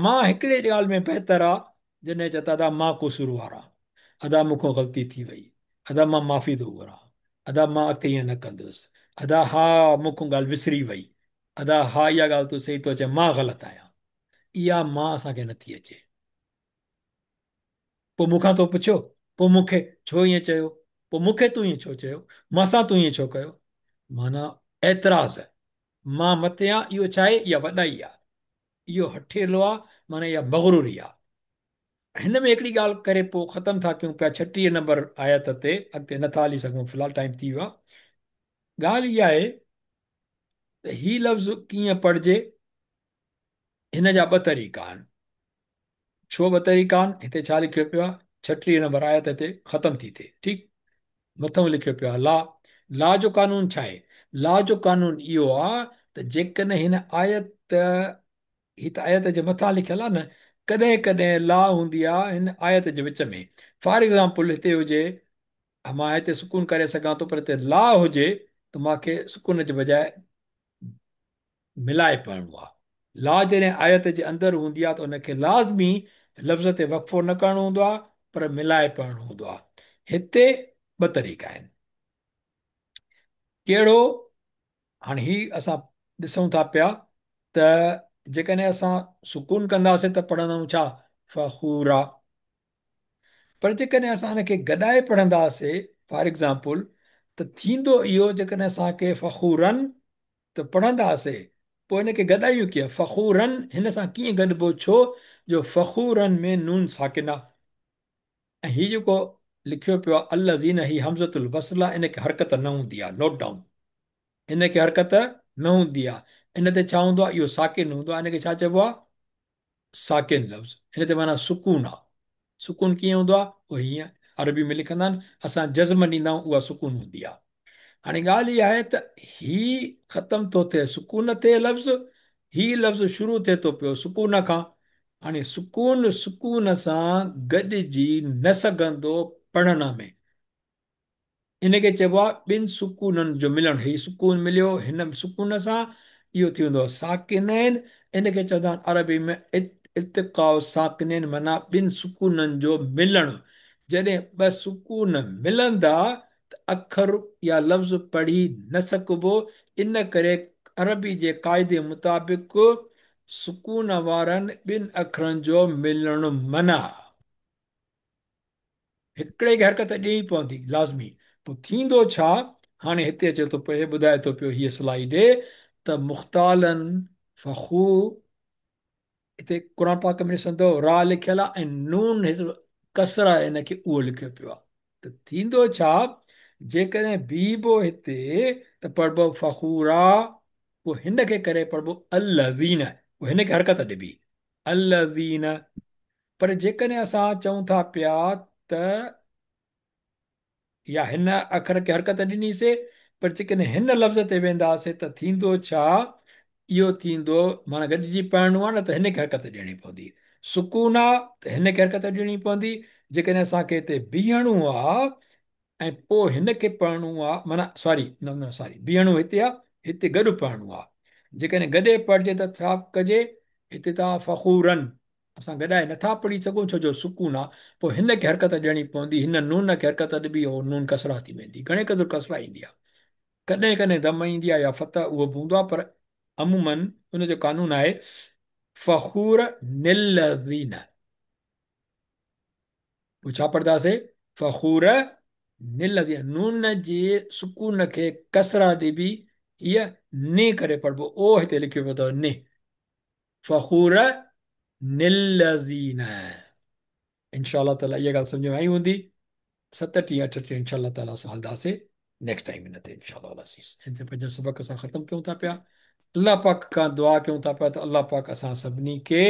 मां हिकिड़े ॻाल्हि में बहितर आहे, जॾहिं चए त अदा मां क़ुसूरवार आहियां, अदा मूंखां ग़लती थी वई, अदा मां माफ़ी थो घुरां, अदा मां अॻिते ईअं न कंदुसि, अदा हा मूंखां ॻाल्हि विसरी वई, अदा हा इहा ॻाल्हि तूं सही थो चए, मां ग़लति आहियां। इहा मां असांखे नथी अचे। पोइ मूंखां तो पुछियो, पोइ मूंखे छो ईअं चयो, पोइ मूंखे तूं ईअं छो चयो, मूंसां तूं ईअं छो कयो, माना एतिराज़, मां मथे आहियां, इहो छा आहे? इहा वॾाई आहे। इहो हठीलो आहे, माना इहा मग़रूरी आहे। हिन में हिकिड़ी ॻाल्हि करे पोइ ख़तमु था कयूं पिया। 36 नंबर आयत ते अॻिते नथा हली सघूं, फ़िलहालु टाइम थी वियो आहे। ॻाल्हि इहा आहे त ही लफ़्ज़ कीअं पढ़िजे, हिन जा ॿ तरीक़ा आहिनि। छो ॿ तरीक़ा आहिनि? हिते छा लिखियो पियो आहे? 36 नंबर आयत ते ख़तमु थी थिए, ठीकु। मथां लिखियो पियो आहे ला। ला जो कानून छा आहे? ला जो कानून इहो आहे त जेकॾहिं हिन आयत, ही त आयत जे मथां लिखियलु आहे न, कॾहिं कॾहिं ला हूंदी आहे हिन आयत जे विच में। फॉर एग्ज़ाम्पल हिते हुजे, मां हिते सुकून करे सघां थो, पर हिते ला हुजे त मूंखे सुकून जे बजाए मिलाए पढ़णो आहे। ला जॾहिं आयत जे अंदरि हूंदी आहे त उनखे लाज़मी लफ़्ज़ ते वक़फ़ो न करिणो हूंदो आहे, पर मिलाए पढ़णो हूंदो आहे। हिते ॿ तरीक़ा आहिनि। कहिड़ो? हाणे ही असां ॾिसूं था पिया त जेकॾहिं असां सुकून कंदासीं त पढ़ंदा छा? फ़ख़ूरा। पर जेकॾहिं असां हिनखे गॾाए पढ़ंदासीं, फॉर एग्ज़ाम्पल, त थींदो इहो जेकॾहिं असांखे फ़ख़ूरन त पढ़ंदासीं, पोइ हिनखे गॾायूं कीअं? फ़ख़ूरन हिन सां कीअं गॾिबो? छो जो फ़ख़ूरन में नून साकिन आहे ऐं हीउ जेको लिखियो पियो आहे अल्लज़ीन, ही हमज़तुल वस्ल आहे, इनखे हरकत न हूंदी आहे। नोट डाउन, इनखे हरकत न हूंदी आहे। इन ते छा हूंदो आहे? इहो साकिन हूंदो आहे। इनखे छा चइबो आहे? साकिन लफ़्ज़। इन ते माना सुकून आहे। सुकून कीअं हूंदो आहे? उहो हीअं अरबी में लिखंदा आहिनि, असां जज़म ॾींदा आहियूं, उहा सुकून हूंदी आहे। हाणे ॻाल्हि इहा आहे त ही ख़तमु थो थिए सुकून ते लफ़्ज़, ही लफ़्ज़ शुरू थिए थो पियो सुकून खां। हाणे सुकून सुकून सां गॾिजी न सघंदो पढ़ण में। इनखे चइबो आहे ॿिनि सुकूननि जो मिलणु। ही सुकून मिलियो हिन सुकून सां, इहो थी वेंदो साकिनैन। इनखे चवंदा आहिनि अरबी में इल्तिक़ाउ साकिनैन, माना ॿिनि सुकूननि जो मिलणु। जॾहिं ॿ सुकून मिलंदा त अखर या लफ़्ज़ पढ़ी न सघिबो। इन करे अरबी जे क़ाइदे मुताबिक़ सुकून वारनि ॿिनि अखरनि जो मिलणु मना, हिकिड़े खे हरकत ॾियणी पवंदी लाज़मी। पोइ थींदो छा? हाणे हिते अचे थो पियो, ॿुधाए थो पियो हीअ स्लाइड त मुख़्तालन फ़खू, हिते क़ुरान पाक में ॾिसंदो रा लिखियलु आहे ऐं नून हेतिरो कसरा आहे, हिनखे उहो लिखियो पियो आहे। त थींदो छा? जेकॾहिं बीहबो हिते त पढ़िबो फ़ख़ूरा, पोइ हिनखे करे पढ़िबो अल्लज़ीन, पोइ हिनखे हरकत ॾिबी अल्लज़ीन। पर जेकॾहिं असां चऊं था पिया त या हिन अखर खे हरकत ॾिनीसीं, पर जेकॾहिं हिन लफ़्ज़ ते वेंदासीं त थींदो छा? इहो थींदो माना गॾिजी पढ़णो आहे न, त हिनखे हरकत ॾियणी पवंदी। सुकून आहे त हिनखे हरकत ॾियणी पवंदी। जेकॾहिं असांखे हिते बीहणो आहे ऐं पोइ हिनखे पढ़णो आहे, माना सॉरी न न सॉरी, बीहणो हिते आहे, हिते गॾु पढ़णो आहे। जेकॾहिं गॾे पढ़िजे त छा कजे? हिते तव्हां फ़ख़ूरन असां गॾाए नथा पढ़ी सघूं, छो जो सुकून आहे, पोइ हिनखे हरकत ॾियणी पवंदी, हिन नून खे हरकत ॾिबी, उहो नून कसरा थी वेंदी। घणे क़दुरु कसरा ईंदी आहे, कॾहिं कॾहिं दम ईंदी आहे या फ़तह, उहो बि हूंदो आहे, पर अमूमन उनजो कानून आहे फ़ख़ूर निलज़ीन। पोइ छा पढ़ंदासीं? फ़ख़ूर निलज़ीन, नून जे सुकून खे कसरा ॾिबी, हीअ ने करे पढ़िबो। ओ हिते लिखियो पियो अथव ने, फ़ख़ूर निलज़ीन। इंशा ताला इहा ॻाल्हि सम्झ में आई हूंदी। 37 38 इंशा ताला असां हलंदासीं नेक्स्ट टाइम हिन ते इंशा अज़ीज़। हिन ते पंहिंजो सबक़ असां ख़तमु कयूं था पिया। अलाह पाक खां दुआ कयूं था पिया त अलाह पाक असां सभिनी खे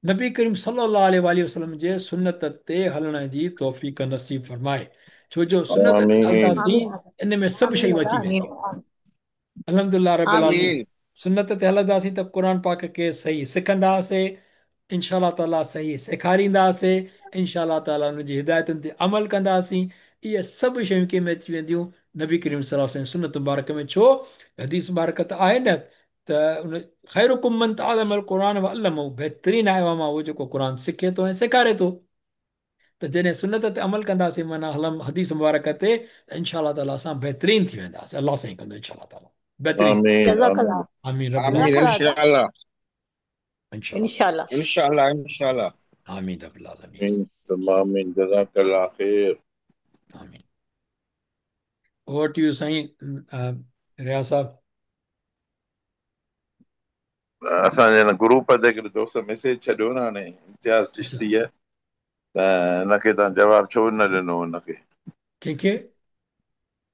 नबी करीम सल्लल्लाहु अलैहि वसल्लम जे सुन्नत ते हलण जी तौफ़ीक़ नसीब फरमाए। छो जो सुन्नत ते हलंदासीं इन में सभु शयूं अची वेंदियूं। अल्हम्दुलिल्लाह रब्बिल आलमीन। सुन्नत ते हलंदासीं त क़ुरान पाक खे सही सिखंदासीं, इंशा ताला सही सेखारींदासीं, इंशा ताला उनजी हिदायतुनि ते अमल कंदासीं। इहे सभु शयूं कंहिं में अची वेंदियूं? नबी करीम सल्लल्लाहु अलैहि वसल्लम सुन्नत मुबारक में। छो हदीस मुबारक त आहे न त उन ख़ैरुकुम मन तअल्लमल क़ुरान व अल्लमहू, बहितरीन आहे मां उहो जेको क़ुरान सिखे थो ऐं सेखारे थो। त जॾहिं सुन्नत ते अमल कंदासीं माना हलम हदीस मुबारक ते, त इंशा ताला असां बहितरीन थी वेंदासीं। अलाह साईं कंदो इंशा ताला बहितरीन। आमीन आमीन आमीन इंशाअल्लाह। इंशाअल्लाह इंशाअल्लाह इंशाअल्लाह। आमीन रब्बिल आलमीन। आमीन जज़ाकल्लाह खैर। आमीन। ओवर टू you Sain रियाज़ साहब। असांजे हिन ग्रुप ते हिकिड़े दोस्त मैसेज छॾियो न हाणे इम्तियाज़ अच्छा। चिश्तीअ त हिनखे तव्हां जवाबु छो न ॾिनो हुनखे? कंहिंखे?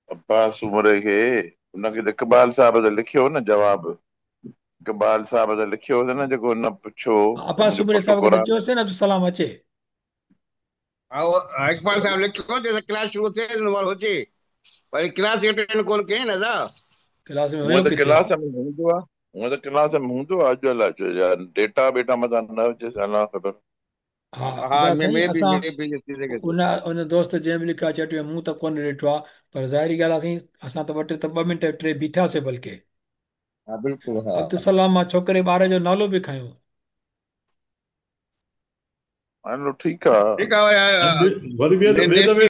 अब्बास सुमरे खे। हुनखे त इक़बाल साहब त लिखियो न जवाबु, इक़बाल साहब त लिखियो न जेको हुन पुछियो त अब्बास मुंहिंजो सुमरे पुट साहब खे त क़ुर चयोसीं न अब्दुल अचे। हा, उहो इक़बाल साहब लिखियो त क्लास शुरू थिए हुन हुजे, वरी क्लास अटेंड कोन कयईं न अदा। क्लास में हूअं हुयो त किथे? क्लास में हूंदो आहे, हूअं त क्लास में हूंदो आहे अॼु अलाए छो यार डेटा बेटा मथां न हुजे अलाह ख़बर। हा हा, अदा मे साईं मे बी असां मे बी थी सघे थो। उन उन दोस्त जंहिं बि लिखियो आहे चैट में मूं त कोन ॾिठो आहे, पर ज़ाहिरी ॻाल्हि आहे साईं असां त ॿ टे त ॿ मिंट टे बीठासीं बल्कि। हा बिल्कुलु हा। अब्दुल मां छोकिरे ॿार जो नालो बि खयो। हलो ठीकु आहे। ठीकु आहे वरी ॿिए ॿिए दफ़े